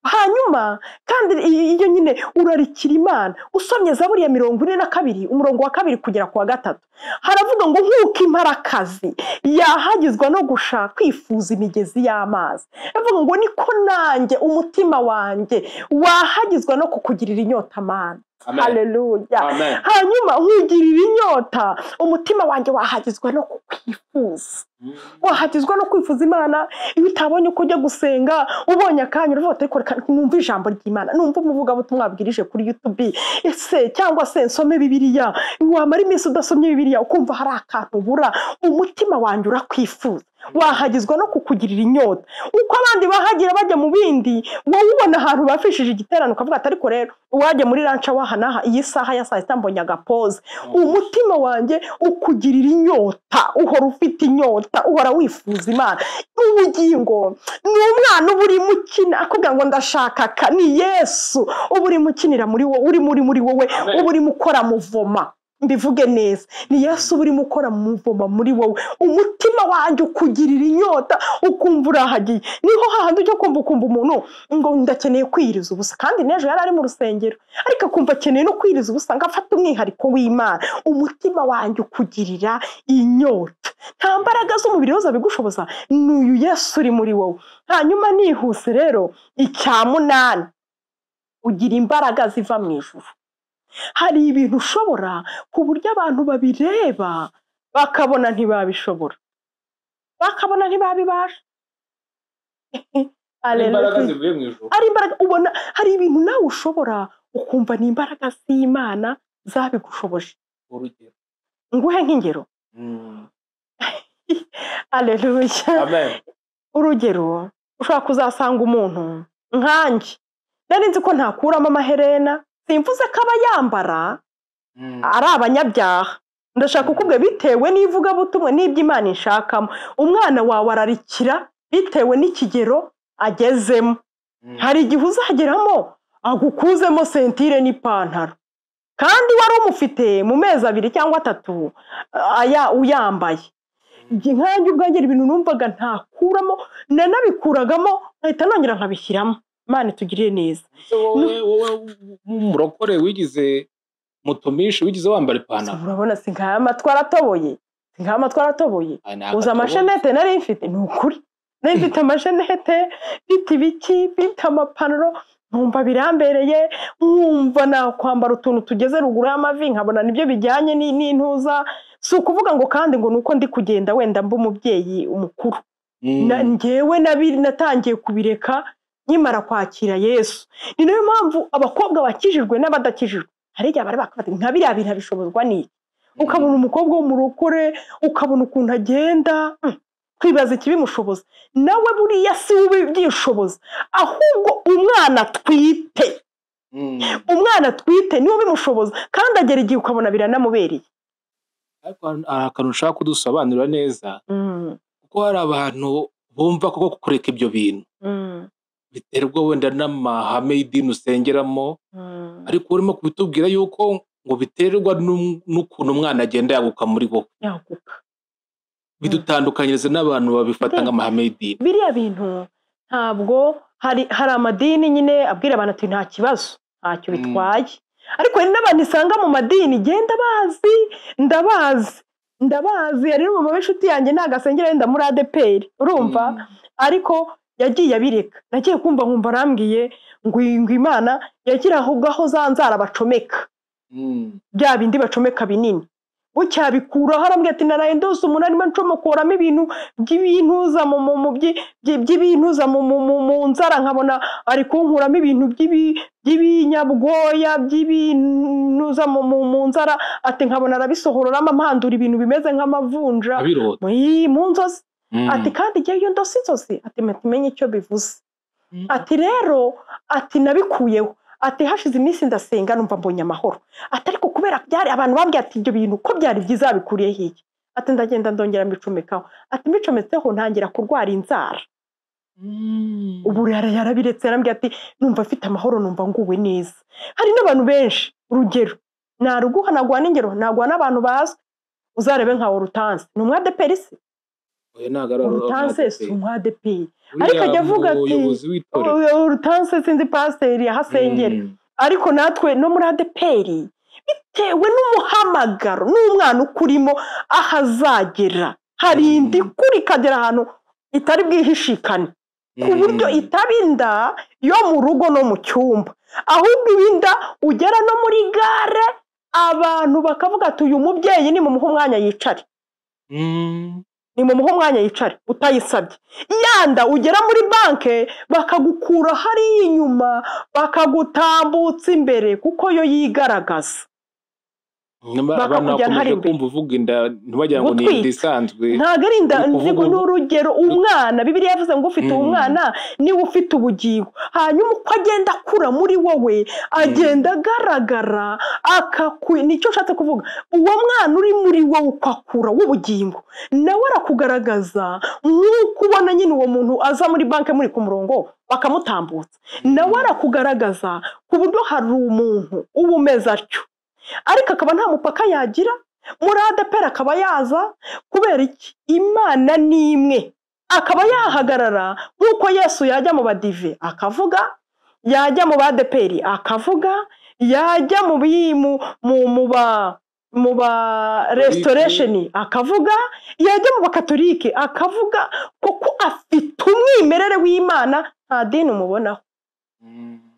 Hanyuma kandi iyo nyine urarikira Imana. Usomye Zaburi ya 42 umurongo wa 2 kugera ku wa 3, haravuga ngo nk'uko imparakazi yahagizwa no gushaka kwifuza imigezi y'amazi, avuga ngo niko nanjye umutima wanjye wahagizwa no kukugirira inyota Mana. Haleluya. Hanyuma nkugirira inyota, umutima wanjye wahagizwa no kukwifuza, wahagizwa no kwifuza Imana. Iyo utabonye uko ujya gusenga, ubonye akanya uravuga uti ariko reka numve ijambo ry'Imana, numve umuvugabutumwa wabwirije kuri YouTube, ese cyangwa se nsome Bibiliya. Wamara iminsi udasomye Bibiliya ukumva hari akantu ubura, umutima wanjye urakwifuza, wahagizwa no kukugirira inyota. Uko abandi bahagira bajya mu bindi, wowe ubona ahantu bafishije igiterane ukavuga ati ariko rero uwajya muri rancha waha naha iyi saha ya saa sita mbonye agapoze. Umutima wanjye ukugirira inyota, uhora ufite inyota, uhora wifuza Imana. Ubugingo ni umwana uba urimo ukina, akubwira ngo ndashaka ka, ni Yesu uba urimo ukinira muri wowe, uri muri wowe, uba urimo ukora muvoma. Mbivuge neza, ni Yesu uba urimo ukora muvoma muri wowe. Umutima wanjye ukugirira inyota, ukumva urahagiye. Niho hahandi ujya kumva ukumva umuntu ngo ndakeneye kwiyiriza ubusa, kandi n'ejo yari ari mu rusengero, ariko akumva akeneye no kwiyiriza ubusa, ngo afate umwihariko w'Imana. Umutima wanjye ukugirira inyota. Nta mbaraga z'umubiri rero zabigushoboza, ni uyu Yesu uri muri wowe. Hanyuma nihuse rero, icya 8, ugira imbaraga ziva mu ijuru. Hari ibintu ushobora ku buryo abantu babireba bakabona ntibabishobora, bakabona ntibabibasha. Imbaraga zivuye mu ijuru. Ari imbaraga ubona, hari ibintu nawe ushobora ukumva ni imbaraga z'Imana zabigushoboje. Urugero nguhe nk'ingero. Haleluya. Amen. Urugero ushobora kuzasanga umuntu nkanjye, nari nzi ko ntakuramo amaherena, simvuze ko aba yambara ari abanyabyaha, ndashaka kukubwira bitewe n'ivugabutumwa n'ibyo Imana inshakamo. Umwana wawe ararikira bitewe n'ikigero agezemo. Hari igihe uzageramo agukuzemo sentire n'ipantaro, kandi wari umufite mu mezi 2 cyangwa 3 aya uyambaye. Nkanjye ubwanjye ibintu numvaga ntakuramo, nanabikuragamo nkahita nongera nkabishyiramo. Imana itugirire neza. Wowe murokore wigize mutumishi, wigize wambara ipantaro, urabona si nkaya amatwi aratoboye, si nkaya amatwi aratoboye. Uza amashenete nari mfite, ni ukuri nari mfite amashenete, mfite ibiki, mfite amapantaro, nkumva birambereye, nkumva nakwambara utuntu tugeze ruguru y'amavi, nkabona nibyo bijyanye n'intuza. Si ukuvuga ngo kandi ngo nuko ndi kugenda wenda mba umubyeyi umukuru, njyewe natangiye kubireka nkimara kwakira Yesu. Ni nayo mpamvu abakobwa bakijijwe n'abadakijijwe hari igihe bari bakafata nka biriya bintu bishobozwa n'iki. Ukabona umukobwa w'umurokore, ukabona ukuntu agenda, kwibaza ikibimushoboza. Nawe buriya si we ubyishoboza, ahubwo umwana atwite, umwana atwite niwe ubimushoboza, kandi agera igihe ukabona biranamubereye. Ariko hari akantu ushaka kudusobanurira neza, kuko hari abantu bumva koko kureka ibyo bintu biterwa wenda n'amahame y'idini usengeramo, ariko urimo kubitubwira yuko ngo biterwa n'ukuntu umwana agenda yaguka muri wowe. Yaguka. Bidutandukanyirize n'abantu babifata nk'amahame y'idini. Biriya bintu ntabwo hari amadini nyine abwira abantu ati nta kibazo, ntacyo bitwaye. Ariko hari n'abantu isanga mu madini genda bazi, ndabazi. Hari n'umumama w'inshuti yanjye ntagasengera wenda muri ADPR, urumva, ariko yagiye abireka. Nagiye kumva nkumva arambwiye ngo Imana yagira aho za nzara bacomeka, bya bindi bacomeka binini, bucyabikuraho. Arambwiye ati naraye ndose umuntu arimo ncomokoramo ibintu by'ibintuza by'ibintuza mu nzara, nkabona ari kunkuramo ibintu by'ibinyabwoya by'ibinuza mu nzara, ati nkabona arabisohororamo ampandura ibintu bimeze nk'amavunja mu nzozi. Ati kandi igihe iyo ndose inzozi ati menye icyo bivuze. Ati rero ati nabikuyeho. Ati hashize iminsi ndasenga numva mbonye amahoro. Ati ariko kubera byari abantu bambwiye ati ibyo bintu ko byari byiza bikuriye hiki. Ati ndagenda ndongera mbicomekaho. Ati mbicometseho ntangira kurwara inzara. Ubu yarabiretse, yarambwiye ati numva afite amahoro, numva nguwe neza. Hari n'abantu benshi, urugero naruguha, naguha n'ingero, naguha n'abantu bazwi. Uzarebe nka Hortense, ni umwadeperi se? Hortense si umwadeperi, ariko ajya avuga ati Hortense sinzi pasiteri ahasengera. Ariko natwe no muri adeperi, bitewe n'umuhamagaro n'umwana ukurimo aho azagera, hari indi kuri ikagera ahantu itari bwihishikane, ku buryo itaba inda yo mu rugo no mu cyumba, ahubwo ibinda ugera no muri gare abantu bakavuga ati uyu mubyeyi ni mumuhe umwanya yicare, ni mumuhe umwanya yicare utayisabye. Yanda ugera muri banke bakagukura hariya inyuma bakagutambutsa imbere, kuko yo yigaragaza. Abantu bakomeje kumva uvuga inda ntibagira ngo ni inda isanzwe. Ntabwo ari inda, ni urugero. Umwana, Bibiliya yavuze ngo ufite umwana niwe ufite ubugingo. Hanyuma uko agenda akura muri wowe agenda agaragara, nicyo ushatse kuvuga, uwo mwana uri muri wowe uko akura w'ubugingo nawe arakugaragaza. Nk'uko ubona nyine uwo muntu aza muri banki muri ku murongo bakamutambutsa, nawe arakugaragaza, ku buryo hari umuntu uba umeze atyo, ariko akaba nta mupaka yagira muri ADEPR akaba yaza. Kubera iki? Imana ni imwe. Akaba yahagarara nk'uko Yesu yajya mu badive akavuga, yajya mu badeperi akavuga, yajya mu ba restoration akavuga, yajya mu bakatolike akavuga, kuko afite umwimerere w'Imana, nta dini umubonaho.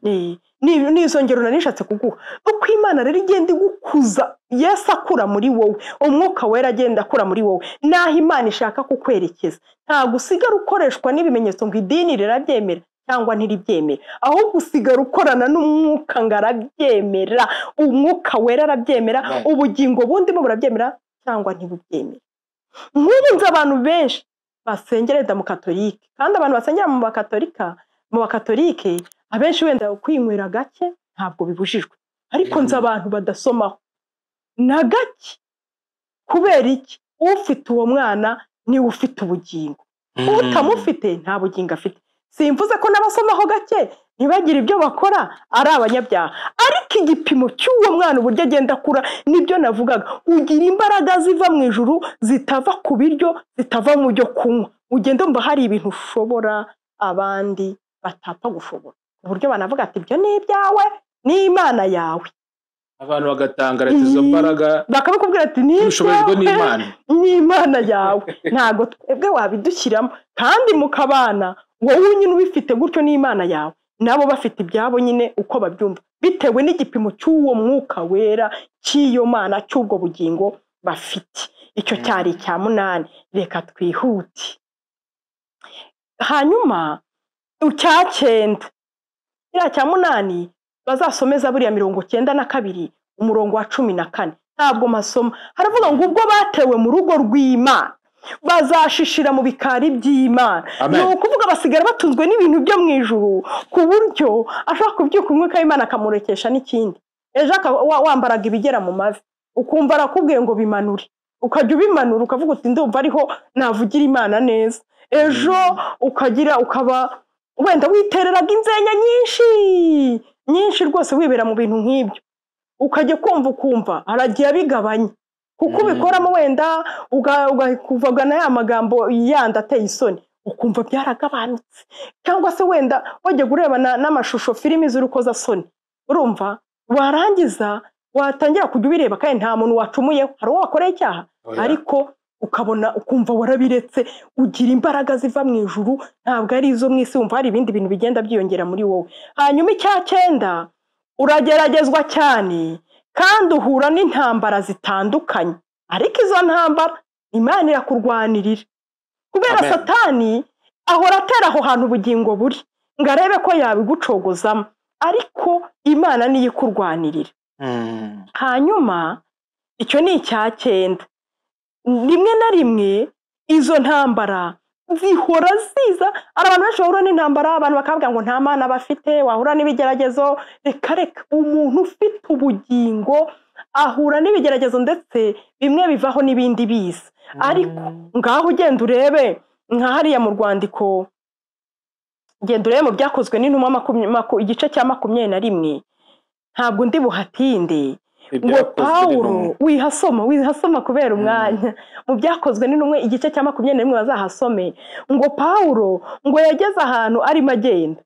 Ni izo ngero narishatse kuguha. Uko Imana rero igenda igukuza, Yesu akura muri wowe, umwuka wera agenda akura muri wowe, naho Imana ishaka kukwerekeza. Ntabwo usigara ukoreshwa n'ibimenyetso ngo idini rirabyemera cyangwa ntiribyemera, ahubwo usigara ukorana n'umwuka ngo arabyemera, umwuka wera arabyemera, ubugingo bundimo burabyemera cyangwa ntibubyemera. Nk'ubu nzi abantu benshi basengera wenda mu katolike, kandi abantu basengera mu bakatolike abenshi wenda kwinywera gake ntabwo bibujijwe, ariko nzi abantu badasomaho na gake. Kubera iki? Ufite uwo mwana niwe ufite ubugingo, utamufite nta bugingo afite. Simvuze ko n'abasomaho gake ntibagire ibyo bakora ari abanyabyaha, ariko igipimo cy'uwo mwana uburyo agenda akura nibyo navugaga. Ugira imbaraga ziva mu ijuru, zitava ku biryo, zitava mu byo kunywa. Ugenda umva hari ibintu ushobora abandi batapfa gushobora, ku buryo banavuga ati ibyo ni ibyawe, ni Imana yawe. Abantu bagatangara ati izo mbaraga bakabikubwira ati ni ubushobozi n'Imana, ni Imana yawe, ntabwo twebwe wabidushyiramo. Kandi mukabana wowe nyine ubifite gutyo n'Imana yawe, nabo bafite ibyabo nyine uko babyumva, bitewe n'igipimo cy'uwo mwuka wera, cy'iyo Mana, cy'ubwo bugingo bafite. Icyo cyari icya munani. Reka twihute. Hanyuma icya cyenda, kiriya cya munani bazasomeza buriya 92 umurongo wa 14, ntabwo masoma. Haravuga ngo ubwo batewe mu rugo rw'Imana bazashishira mu bikari by'Imana. Ni ukuvuga basigara batunzwe n'ibintu byo mu ijuru, ku buryo ashobora kubyuka umwuka w'Imana akamurekesha n'ikindi. Ejo wambaraga ibigera mu mavi, ukumva arakubwiye ngo bimanure, ukajya ubimanura ukavuga uti ndumva ariho navugira Imana neza. Ejo ukagira ukaba wenda witereraga inzenya nyinshi nyinshi rwose, wibera mu bintu nk'ibyo, ukajya kumva ukumva aragiye abigabanya, kuko ubikoramo wenda ukavugana ya magambo yandi ateye isoni, ukumva byaragabanutse. Cyangwa se wenda wajya ureba n'amashusho, filimi z'urukozasoni, urumva warangiza watangira kujya ubireba, kandi nta muntu wacumuyeho, hari uwo wakoreye icyaha, ariko ukabona ukumva warabiretse. Ugira imbaraga ziva mu ijuru, ntabwo ari izo mu isi, wumva hari ibindi bintu bigenda byiyongera muri wowe. Hanyuma icya cyenda, urageragezwa cyane kandi uhura n'intambara zitandukanye, ariko izo ntambara Imana irakurwanirira. Kubera Satani ahora atera aho hantu ubugingo buri ngo arebe ko yabigucogozamo, ariko Imana niyo ikurwanirira. Hanyuma icyo ni icya cyenda. Rimwe na rimwe izo ntambara Zihora ziza. Hari abantu benshi bahura n'intambara, abantu bakavuga ngo nta Mana bafite, wahura n'ibigeragezo. Reka reka, umuntu ufite ubugingo ahura n'ibigeragezo, ndetse bimwe bivaho n'ibindi biza. Ariko ngaho ugenda urebe nka hariya mu rwandiko, genda urebe mu Byakozwe n'Intumwa igice cya 21, ntabwo ndi buhatinde. Ngo Pawulo wihasoma kubera umwanya. Mu Byakozwe n'Intumwa igice cya 21 bazahasome. Ngo Pawulo ngo yageze ahantu arimo agenda,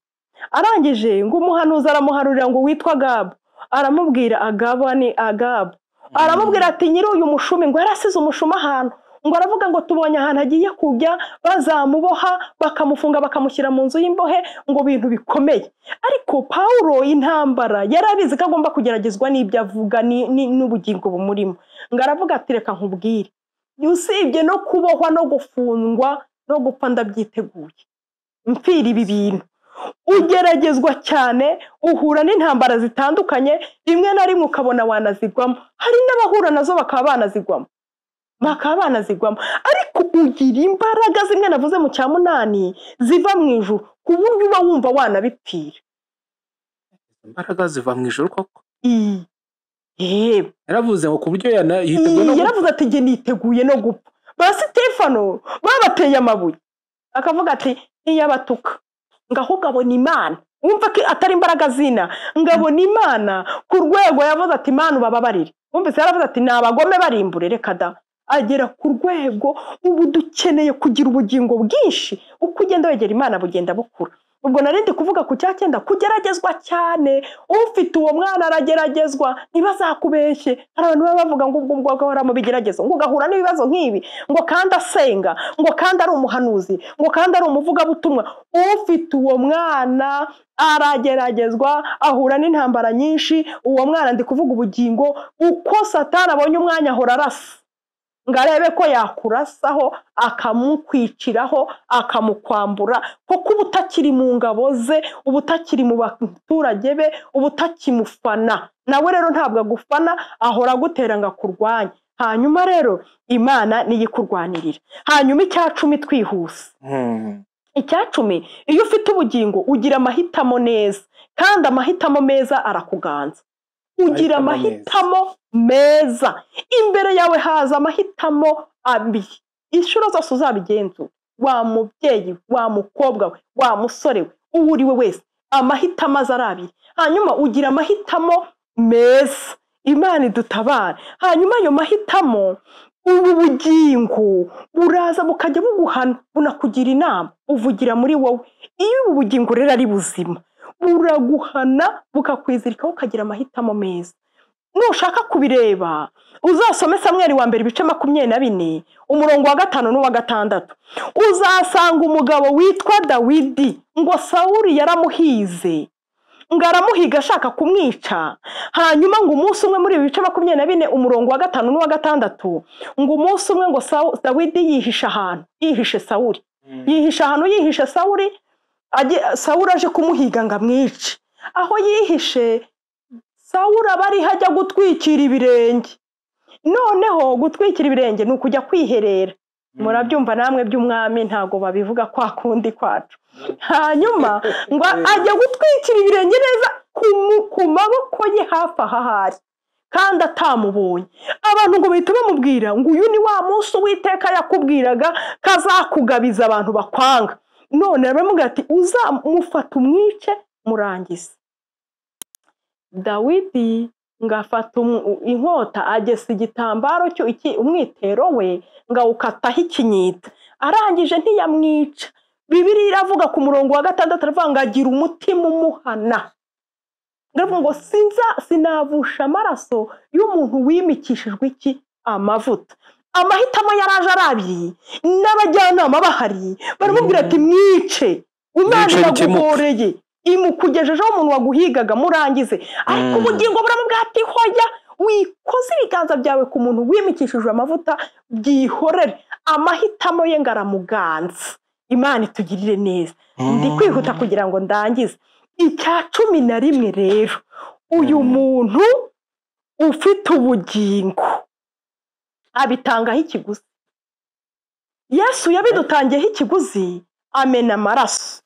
arangije ngo umuhanuzi aramuharurira ngo witwa Agabo, aramubwira Agabo ni Agabo, aramubwira ati nyiri uyu mushumi, ngo yarasize umushumi ahantu, ngo aravuga ngo tubonye ahantu agiye kujya bazamuboha bakamufunga bakamushyira mu nzu y'imbohe, ngo bintu bikomeye. Ariko Pawulo intambara yarabizi ko agomba kugeragezwa n'ibyo avuga n'ubugingo bumurimo. Ngo aravuga ati reka nkubwire, usibye no kubohwa no gufungwa no gupfa ndabyiteguye, mpfira ibi bintu. Ugeragezwa cyane, uhura n'intambara zitandukanye, rimwe na rimwe ukabona wanazigwamo. Hari n'abahura nazo bakaba banazigwamo. Ariko ugira imbaraga zimwe navuze mu cya 8 ziva mu ijuru, ku buryo uba wumva wanabipfira. Imbaraga ziva mu ijuru koko? Yaravuze ngo ku buryo yiteguye no gupfa. Yaravuze ati jye niteguye no gupfa. Ba Sitefano babateye amabuye, akavuga ati ntiyabatuka, ngo ahubwo abona Imana. Wumva ko atari imbaraga zina, ngo abona Imana ku rwego yavuze ati Imana ubababarire. Wumvise yaravuze ati ni abagome barimbure, reka da. Agera ku rwego ubu dukeneye kugira ubugingo bwinshi, uko ugenda wegera Imana bugenda bukura. Ubwo narindi kuvuga ku cya 9, kugeragezwa cyane. Ufite uwo mwana arageragezwa, ntibazakubeshye. Hari abantu baba bavuga ngo ubwo ugahora mu bigeragezo, ngo ugahura n'ibibazo nk'ibi, ngo kandi asenga, ngo kandi ari umuhanuzi, ngo kandi ari umuvugabutumwa. Ufite uwo mwana arageragezwa, ahura n'intambara nyinshi. Uwo mwana ndi kuvuga ubugingo, uko Satani abonye umwanya ahora arasa, ngo arebe ko yakurasaho akamukwiciraho akamukwambura, kuko uba utakiri mu ngabo ze, uba utakiri mu baturage be, uba utakimufana. Nawe rero ntabwo agufana, ahora agutera ngo akurwanye. Hanyuma rero Imana niyo ikurwanirira. Hanyuma icya 10 twihuse. Icya 10, iyo ufite ubugingo ugira amahitamo neza, kandi amahitamo meza arakuganza. Ugira amahitamo meza, imbere yawe haza amahitamo abiri. Inshuro zose uzabigenzura, wa mubyeyi, wa mukobwa we, wa musore we, uwo uri we wese, amahitamo aza ari abiri. Hanyuma ugira amahitamo meza, Imana idutabare. Hanyuma ayo mahitamo, ubu bugingo buraza bukajya buguhana, bunakugira inama, uvugira muri wowe. Iyo ubu bugingo rero ari buzima, buraguhana bukakwizirikaho, ukagira amahitamo meza. Nushaka kubireba uzasome Samweli wa mbere ibice 24 umurongo wa 5 n'uwa 6. Uzasanga umugabo witwa Dawidi, ngo Sawuli yaramuhize, ngo aramuhiga ashaka kumwica. Hanyuma ngo umunsi umwe muri ibice 24 umurongo wa 5 n'uwa 6, ngo umunsi umwe ngo Dawidi yihisha ahantu, yihishe Sawuli, yihisha ahantu, yihishe Sawuli. Sawuli aje kumuhiga ngo amwice. Aho yihishe Sawuli aba ariho ajya gutwikira ibirenge. Noneho gutwikira ibirenge ni ukujya kwiherera. Murabyumva namwe by'umwami ntago babivuga kwa kundi kwacu. Hanyuma ngo ajya gutwikira ibirenge neza ku maboko ye hafi ahahari, kandi atamubonye. Abantu ngo bahita bamubwira ngo uyu ni wa munsi Uwiteka yakubwiraga kazakugabiza abantu bakwanga. None baramubwira ati uzamufata umwice murangize. Dawidi ngafata inkota agesa igitambaro cyo umwitero we ngawukataho ikinyita, arangije ntiyamwica. Bibiliya iravuga ku murongo wa 6, aravuga ngo agira umutima umuhana. Ndavuga ngo sinavusha amaraso y'umuntu wimikishijwe iki amavuta. Amahitamo yaraje ari abiri, n'abajyanama bahari baramubwira ati mwice, Imana iraguhoreye, imukugejejeho umuntu waguhigaga murangize. Ariko ubugingo buramubwira ati hoya, wikoze ibiganza byawe ku muntu wimikishijwe amavuta, byihorere. Amahitamo ye ngaramuganza. Imana itugirire neza. Ndi kwihuta kugira ngo ndangize. Icya 11 rero, uyu muntu ufite ubugingo abitangaho ikiguzi. Yesu yabidutangiyeho ikiguzi, amena amaraso,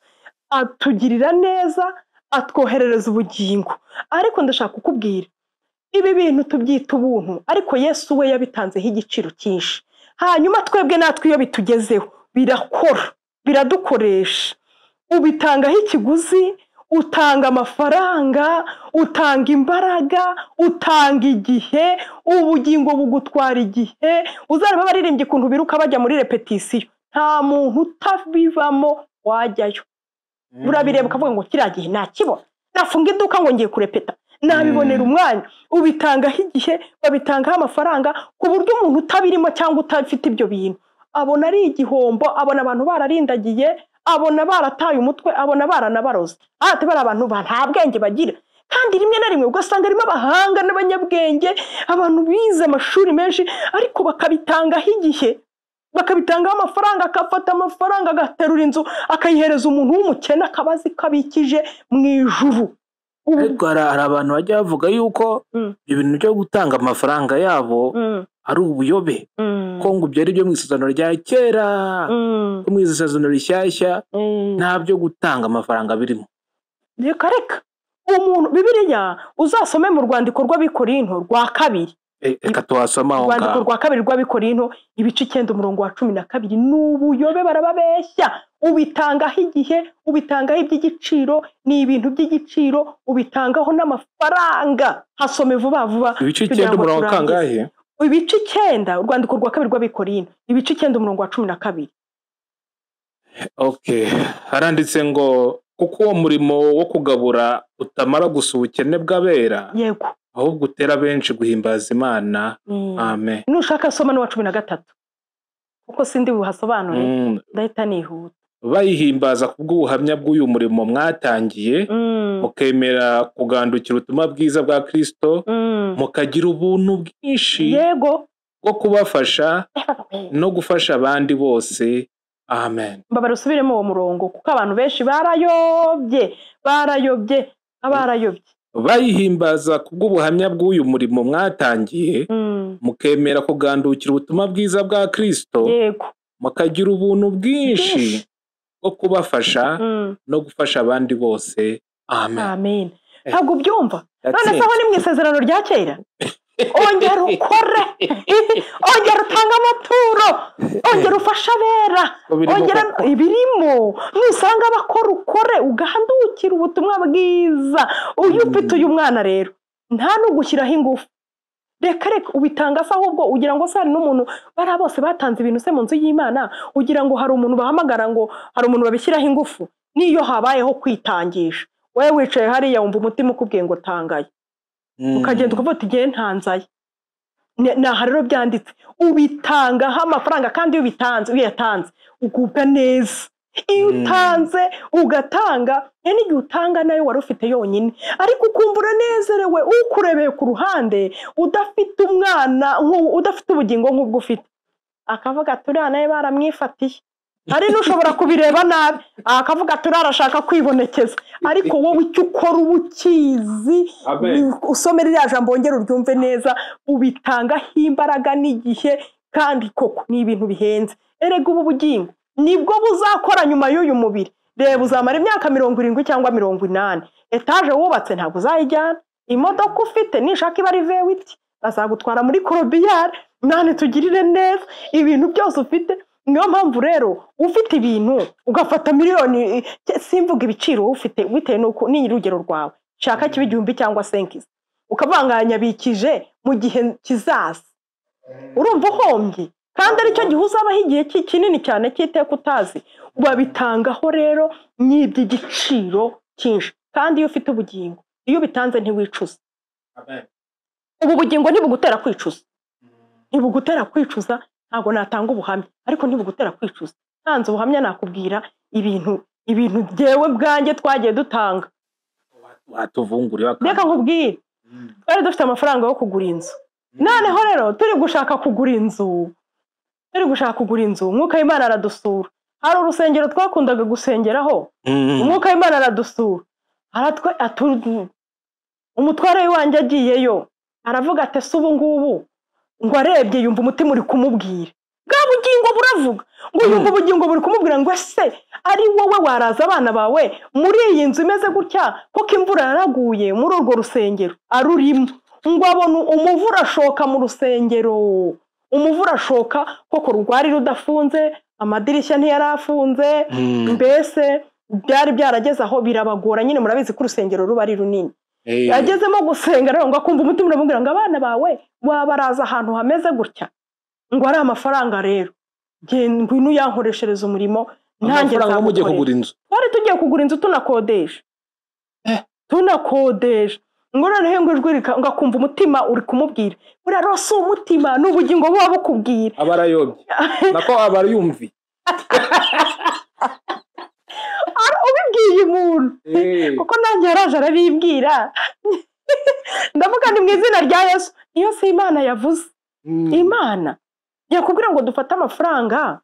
atugirira neza, atwoherereza ubugingo. Ariko ndashaka kukubwira, ibi bintu tubyita ubuntu, ariko Yesu we yabitanzeho igiciro cyinshi. Hanyuma twebwe natwe iyo bitugezeho birakora, biradukoresha. Ubitangaho ikiguzi, utanga amafaranga, utanga imbaraga, utanga igihe, ubugingo bugutwara igihe. Uzareba abaririmbyi ukuntu biruka bajya muri repetisiyo, nta muntu utabivamo wajyayo. Urabireba ukavuga ngo kiriya gihe nakibona, nafunga iduka ngo ngiye kurepeta, nabibonera umwanya. Ubitangaho igihe, babitangaho amafaranga, ku buryo umuntu utabirimo cyangwa utafite ibyo bintu abona ari igihombo, abona abantu bararindagiye, abona barataye umutwe, abona baranabaroze. Ati bari abantu nta bwenge bagira. Kandi rimwe na rimwe ugasanga harimo abahanga n'abanyabwenge, abantu bize amashuri menshi, ariko bakabitangaho igihe, bakabitangaho amafaranga, akafata amafaranga agaterura inzu akayihereza umuntu w'umukene, akaba azi ko abikije mu ijuru. Ariko hari abantu bajya bavuga yuko ibintu byo gutanga amafaranga yabo ari ubuyobe, ko ngo ibyo ari byo mu isezerano rya kera, ko mu isezerano rishyashya nta byo gutanga amafaranga birimo. Reka reka, umuntu Bibiliya uzasome mu rwandiko rw'Abikorinto rwa kabiri, reka tuhasome aho ngaho. Urwandiko rwa kabiri rw'Abikorinto ibice 9 umurongo wa 12. Ni ubuyobe, barababeshya. Ubitangaho igihe, ubitangaho iby'igiciro, ni ibintu by'igiciro, ubitangaho n'amafaranga. Hasome vuba vuba. Ibice 9 umurongo kangahe? Ibice 9, urwandiko rwa kabiri rw'Abikorinto, ibice 9 umurongo wa 12. Okay, haranditse ngo kuko uwo murimo wo kugabura utamara gusa ubukene bw'abera, yego, ahubwo utera benshi guhimbaza Imana. Amen. Nushaka soma n'uwa 13, kuko sindi buhasobanure, ndahita nihuta. Bayihimbaza kubw'ubuhamya bw'uyu murimo mwatangiye, mukemera kugandukira ubutumwa bwiza bwa Kristo, mukagira ubuntu bwinshi, yego, bwo kubafasha no gufasha abandi bose. Amen. Mbabara usubiremo uwo murongo, kuko abantu benshi barayobye, barayobye, abarayobye. Bayihimbaza kubw'ubuhamya bw'uyu murimo mwatangiye, mukemera kugandukira ubutumwa bwiza bwa Kristo, yego, mukagira ubuntu bwinshi bwo kubafasha no gufasha abandi bose. Amen. Amen. Ntabwo ubyumva? None se aho ni mu isezerano rya kera? Ongera ukore, ongera utange amaturo, ongera ufashe abera, ongera ibirimo. Nusanga abakora ukore, ugahandukira ubutumwa bwiza. Uyu ufite uyu mwana rero nta nugushyiraho ingufu, reka reka ubitanga se. Ahubwo ugira ngo se hari n'umuntu, bariya bose batanze ibintu se mu nzu y'Imana, ugira ngo hari umuntu bahamagara ngo hari umuntu babishyiraho ingufu? Niyo habayeho kwitangisha, wowe wicaye hariya wumva umutima ukubwiye ngo tangaye, ukagenda ukavuga uti ngewe ntanzaye. Naha rero byanditse, ubitangaho amafaranga, kandi iyo ubitanze, iyo uyatanze ugubwa neza. Iyo utanze ugatanga, n'igihe utanga nayo wari ufite yonyine, ariko ukumva uranezerewe, ukurebeye ku ruhande udafite umwana, udafite ubugingo nk'ubwo ufite, akavuga ati uriya nawe baramwifatiye. Hari n'ushobora kubireba nabi akavuga ati uriya arashaka kwibonekeza, ariko wowe icyo ukora uba ukizi. Usome ririya jambo wongere uryumve neza. Ubitangaho imbaraga n'igihe, kandi koko ni ibintu bihenze. Erega ubu bugingo nibwo buzakora nyuma y'uyu mubiri. Reba, uzamara imyaka 70 cyangwa 80, etaje wubatse ntabwo uzayijyana, imodoka ufite nishaka iba ari V8 bazagutwara muri korobiyari. Nane tugirire neza ibintu byose ufite. Niyo mpamvu rero ufite ibintu ugafata miliyoni, simvuga ibiciro ufite bitewe nuko ni urugero rwawe, shaka kibe 1000 cyangwa 5 ukavanganya bikije mu gihe kizaza, urumva uhombye. Kandi aricyo gihe uzabaho igihe kinini cyane cy'iteka utazi. Babitangaho rero n'iby'igiciro cyinshi. Kandi iyo ufite ubugingo, iyo ubitanze ntiwicuza. Ubu bugingo ntibugutera kwicuza, ntibugutera kwicuza. Ntabwo natanga ubuhamya, ariko ntibugutera kwicuza. Ntanze ubuhamya nakubwira ibintu byewe bwanjye twagiye dutanga. Watuvunguriye. Reka nkubwire, twari dufite amafaranga yo kugura inzu. Noneho rero turi gushaka kugura inzu, Umwuka w'Imana aradusura. Hari urusengero twakundaga gusengeraho, Umwuka w'Imana aradusura. Umutware wanjye agiyeyo aravuga ati se ubu ngubu, ngo arebye yumva umutima uri kumubwira Bwa bugingo buravuga ngo yumva ubugingo buri kumubwira ngo ese ari wowe waraza abana bawe muri iyi nzu imeze gutya, kuko imvura yaraguye muri urwo rusengero arurimo, ngo abona umuvura ashoka mu rusengero, umuvura ashoka koko rwari rudafunze, amadirishya ntiyarafunze, mbese byari byarageze aho birabagora nyine, murabizi ko urusengero ruba ari runini. Yagezemo gusenga rero ngo akumva umutima uramubwira ngo abana bawe wabaraza ahantu hameze gutya, ngo ari amafaranga rero ngwino uyankoreshereza umurimo nanjye nzagukorera. Inzu twari tugiye kugura inzu tunakodesha, tunakodesha, ngo noneho ngo ijwi ngo akumva umutima uri kumubwira, buriya rero si umutima ni ubugingo buba bukubwira. Aba arayobye nako aba arayumviye ubibwiye umuntu, kuko nanjye yaraje arabibwira, ndavuga ni mu izina rya Yesu, iyo si Imana yavuze. Imana yakubwira ngo dufate amafaranga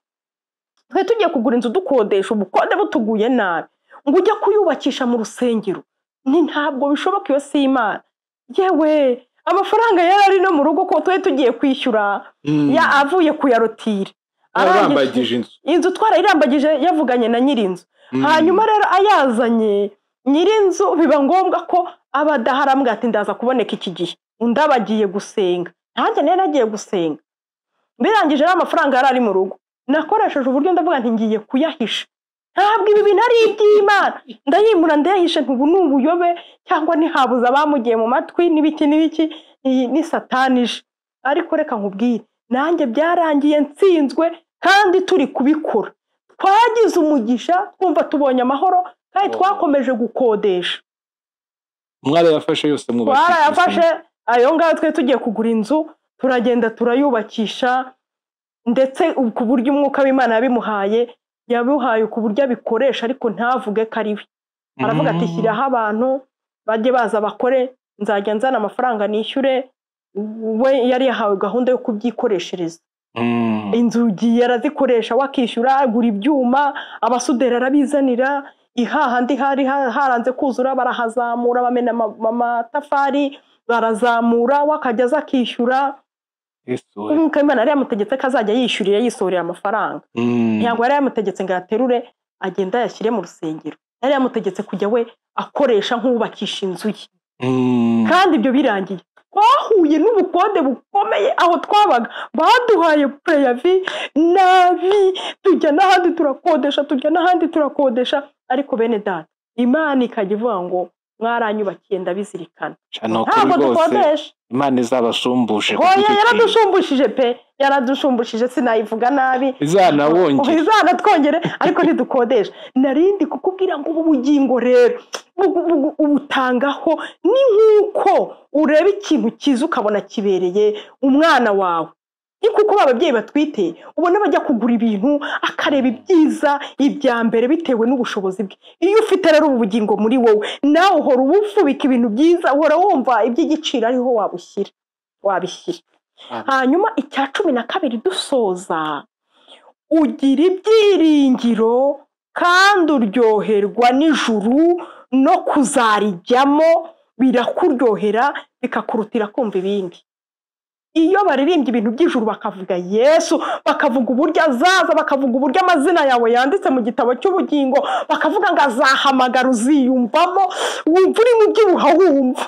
twe tugiye kugura inzu dukodesha, ubukode butuguye nabi, ngo ujye kuyubakisha mu rusengero, ni ntabwo bishoboka, iyo si Imana. Yewe amafaranga yari ari no mu rugo ko twe tugiye kwishyura, ya avuye kuyarotira, inzu twarayirambagije yavuganye na nyir'inzu. Hanyuma rero ayazanye nyir'inzu biba ngombwa ko aba adahari, ati ndaza kuboneka iki gihe, undi aba agiye gusenga, nanjye nari nagiye gusenga. Birangije rero amafaranga yari ari mu rugo, nakoresheje uburyo ndavuga nti ngiye kuyahisha, ntabwo ibi bintu ari iby'Imana, ndayimura ndayahishe, ntubu ni ubuyobe cyangwa ntihabuze abamugiye mu matwi n'ibiki n'ibiki, ni satanije. Ariko reka nkubwire, nanjye byarangiye nsinzwe kandi turi kubikora, twagize umugisha twumva tubonye amahoro, kandi twakomeje gukodesha. Mwarayafashe yose mwubakisha? Twarayafashe ayo ngayo, twe tugiye kugura inzu turagenda turayubakisha, ndetse ku buryo umwuka w'Imana yabimuhaye, yabimuhaye ku buryo abikoresha ariko ntavuge ko ari we. Aravuga ati shyiraho abantu bajye baza bakore, nzajya nzana amafaranga nishyure. We yari yahawe gahunda yo kubyikoreshereza. Inzugi yarazikoresha, wakishyura, agura ibyuma, abasuderi arabizanira, ihahandi hari haranze kuzura barahazamura, bamena amatafari barazamura, wakajya aza akishyura. Umwuka w'Imana yari yamutegetse ko azajya yishyurira yisohorera amafaranga. Ntabwo yari yamutegetse ngo ayaterure agenda ayashyire mu rusengero, yari yamutegetse kujya we akoresha nk'uwubakisha inzu ye. Kandi ibyo birangiye twahuye n'ubukode bukomeye aho twabaga, baduhaye preyavi nabi, tujya n'ahandi turakodesha, tujya n'ahandi turakodesha, ariko bene data Imana ikajya ivuga ngo mwaranyubakiye ndabizirikana, ntabwo dukodesha. Imana izabashumbushe. Oya yaradushumbishije pe, yaradushumbishije, sinayivuga nabi, izanawongere, izanatwongere, ariko ntidukodesha. Narindi kukubwira ngo ubu bugingo rero ubutangaho ni nk'uko ureba ikintu cyiza ukabona kibereye umwana wawe. Ni kuko ababyeyi batwite ubona bajya kugura ibintu akareba ibyiza ibya mbere bitewe n'ubushobozi bwe. Iyo ufite rero ubu bugingo muri wowe, nawe uhora ubufubika ibintu byiza, uhora wumva iby'igiciro ariho wabushyira, wabishyira. Hanyuma icya 12 dusoza, ugira ibyiringiro kandi uryoherwa n'ijuru no kuzarijyamo, birakuryohera bikakurutira kumva ibindi. Iyo baririmbye ibintu by'ijuru bakavuga Yesu, bakavuga uburyo azaza, bakavuga uburyo amazina yawe yanditse mu gitabo cy'ubugingo, bakavuga ngo azahamagara, uziyumvamo, wumva uri mu byibuha wumva.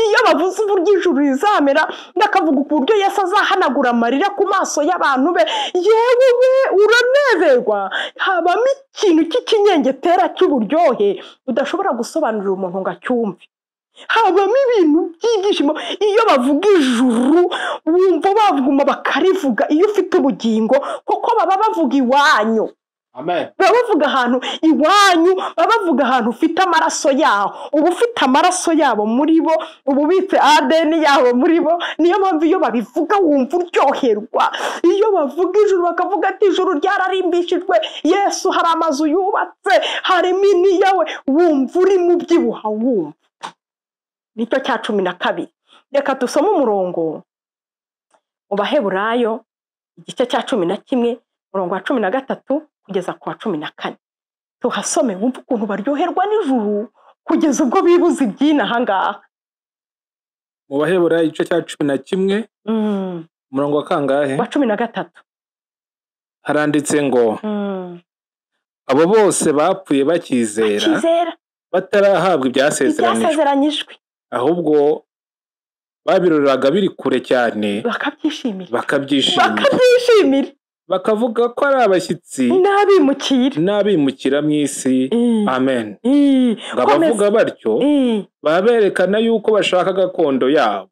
Iyo bavuze uburyo ijuru rizamera, bakavuga uburyo Yesu azahanagura amarira ku maso y'abantu be, yewe we uranezerwa. Habamo ikintu cy'ikinyengetera cy'uburyohe udashobora gusobanurira umuntu ngo acyumve. Habamo ibintu by'ibyishimo. Iyo bavuga ijuru wumva bavuguma bakarivuga, iyo ufite ubugingo, kuko baba bavuga iwanyu. Amen. Baba bavuga ahantu iwanyu, baba bavuga ahantu ufite amaraso yaho, uba ufite amaraso yabo muri bo, uba ubitse ADN yabo muri bo. Niyo mpamvu iyo babivuga wumva uryoherwa. Iyo bavuga ijuru bakavuga ati ijuru ryararimbishijwe, Yesu hari amazu yubatse, harimo iniyawe, wumva uri mu byibuha wumva. Nicyo cya 12. Reka dusome umurongo mu Baheburayo igice cya 11 umurongo wa 13 kugeza ku wa 14. Tuhasome wumve ukuntu baryoherwa n'ijuru kugeza ubwo bibuze ibyina aha ngaha. Mu Baheburayo igice cya 11 Umurongo wa kangahe? Wa 13. Haranditse ngo abo bose bapfuye bakizera batarahabwa ibyasezeranyijwe, ahubwo babiroreraga biri kure cyane bakabyishimira, bakavuga ko ari abashyitsi n'abimukira mu isi. Amen. Ngo abavuga batyo baberekana yuko bashaka gakondo yabo.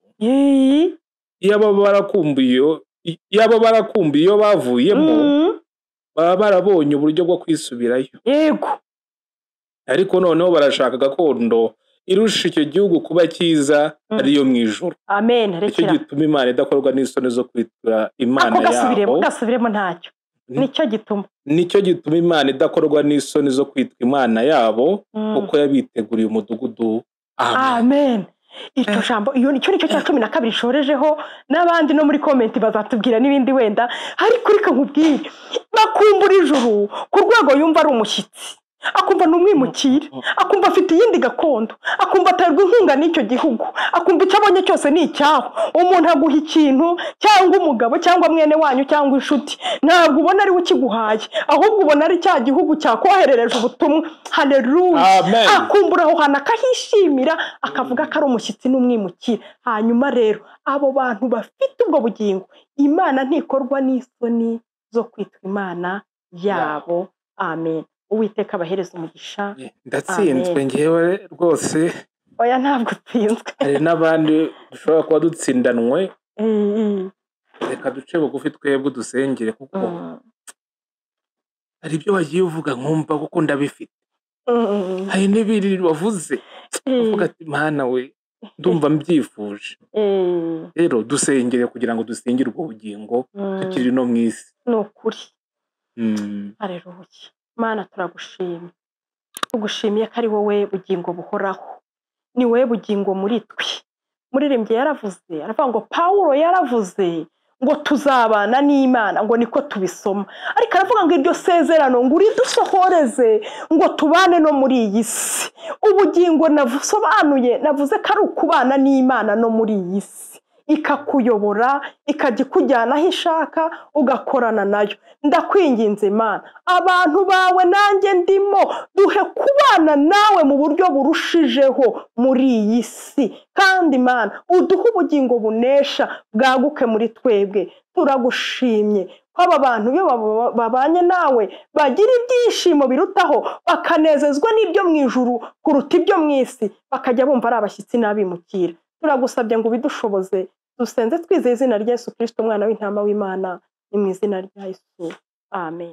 Iyaba barakumbuye iyo bavuyemo, baba barabonye uburyo bwo kwisubirayo. Yego. Ariko noneho barashaka gakondo irusha icyo gihugu kuba cyiza, ariyo mu ijuru. Amen. Nicyo gituma Imana idakorwa n'isoni zo kwitura Imana yabo. Gasubiremo ntacyo. Nicyo gituma. Nicyo gituma Imana idakorwa n'isoni zo kwitwa Imana yabo, kuko yabiteguriye umudugudu. Amen. Iryo jambo iyo nicyo cya 12 shorejeho, n'abandi no muri comment bazatubwira n'ibindi wenda, ariko reka nkubwire, bakumbura ijuru ku rwego yumva ari umushyitsi, akumva n'umwimukira, akumva afite iyindi gakondo, akumva aterwa inkunga n'icyo gihugu, akumva icyo abonye cyose ni icyaho. Umuntu aguha ikintu, cyangwa umugabo, cyangwa mwene wanyu, cyangwa inshuti, ntabwo ubona ari we ukiguhaye, ahubwo ubona ari cya gihugu cyakoherereje ubutumwa. Haleluya. Akumbura aho hantu akahishimira, akavuga ko ari umushyitsi n'umwimukira. Hanyuma rero abo bantu bafite ubwo bugingo, Imana ntikorwa n'isoni zo kwitwa Imana yabo. Amen. Uwiteka abahereza umugisha. Ndatsinzwe ngewe rwose. Oya, ntabwo utsinzwe. Hari n'abandi dushobora kuba dutsindanwe. Reka duce bugufi twebwe dusengere, kuko hari ibyo wagiye uvuga nkumva kuko ndabifite. Hari n'ibiri wavuze uvuga ati Mana we, ndumva mbyifuje. Rero dusengere kugira ngo dusengere ubwo bugingo tukiri no mu isi. Ni ukuri. Haleluya. Mana turagushimye, tugushimiye ko ari wowe bugingo buhoraho, ni wowe bugingo muri twe. Muririmbyi yaravuze, aravuga ngo Pawulo yaravuze ngo tuzabana n'Imana, ngo niko tubisoma, ariko aravuga ngo iryo sezerano ngo uridusohoreze, ngo tubane no muri iyi si. Ubugingo navusobanuye, navuze ko ari ukubana n'Imana no muri iyi si, ikakuyobora, ikajya ikujyana aho ishaka, ugakorana nayo. Ndakwinginze Imana, abantu bawe nanjye ndimo, duhe kubana nawe mu buryo burushijeho muri iyi si. Kandi Imana uduhe ubugingo bunesha bwaguke muri twebwe. Turagushimye ko aba bantu iyo babanye nawe bagira ibyishimo birutaho, bakanezezwa n'ibyo mu ijuru kuruta ibyo mu isi, bakajya bumva ari abashyitsi n'abimukira. Turagusabye ngo ubidushoboze, dusenze twizeye izina rya Yesu Kristo, umwana w'intama w'Imana, ni mu izina rya Yesu. Amen.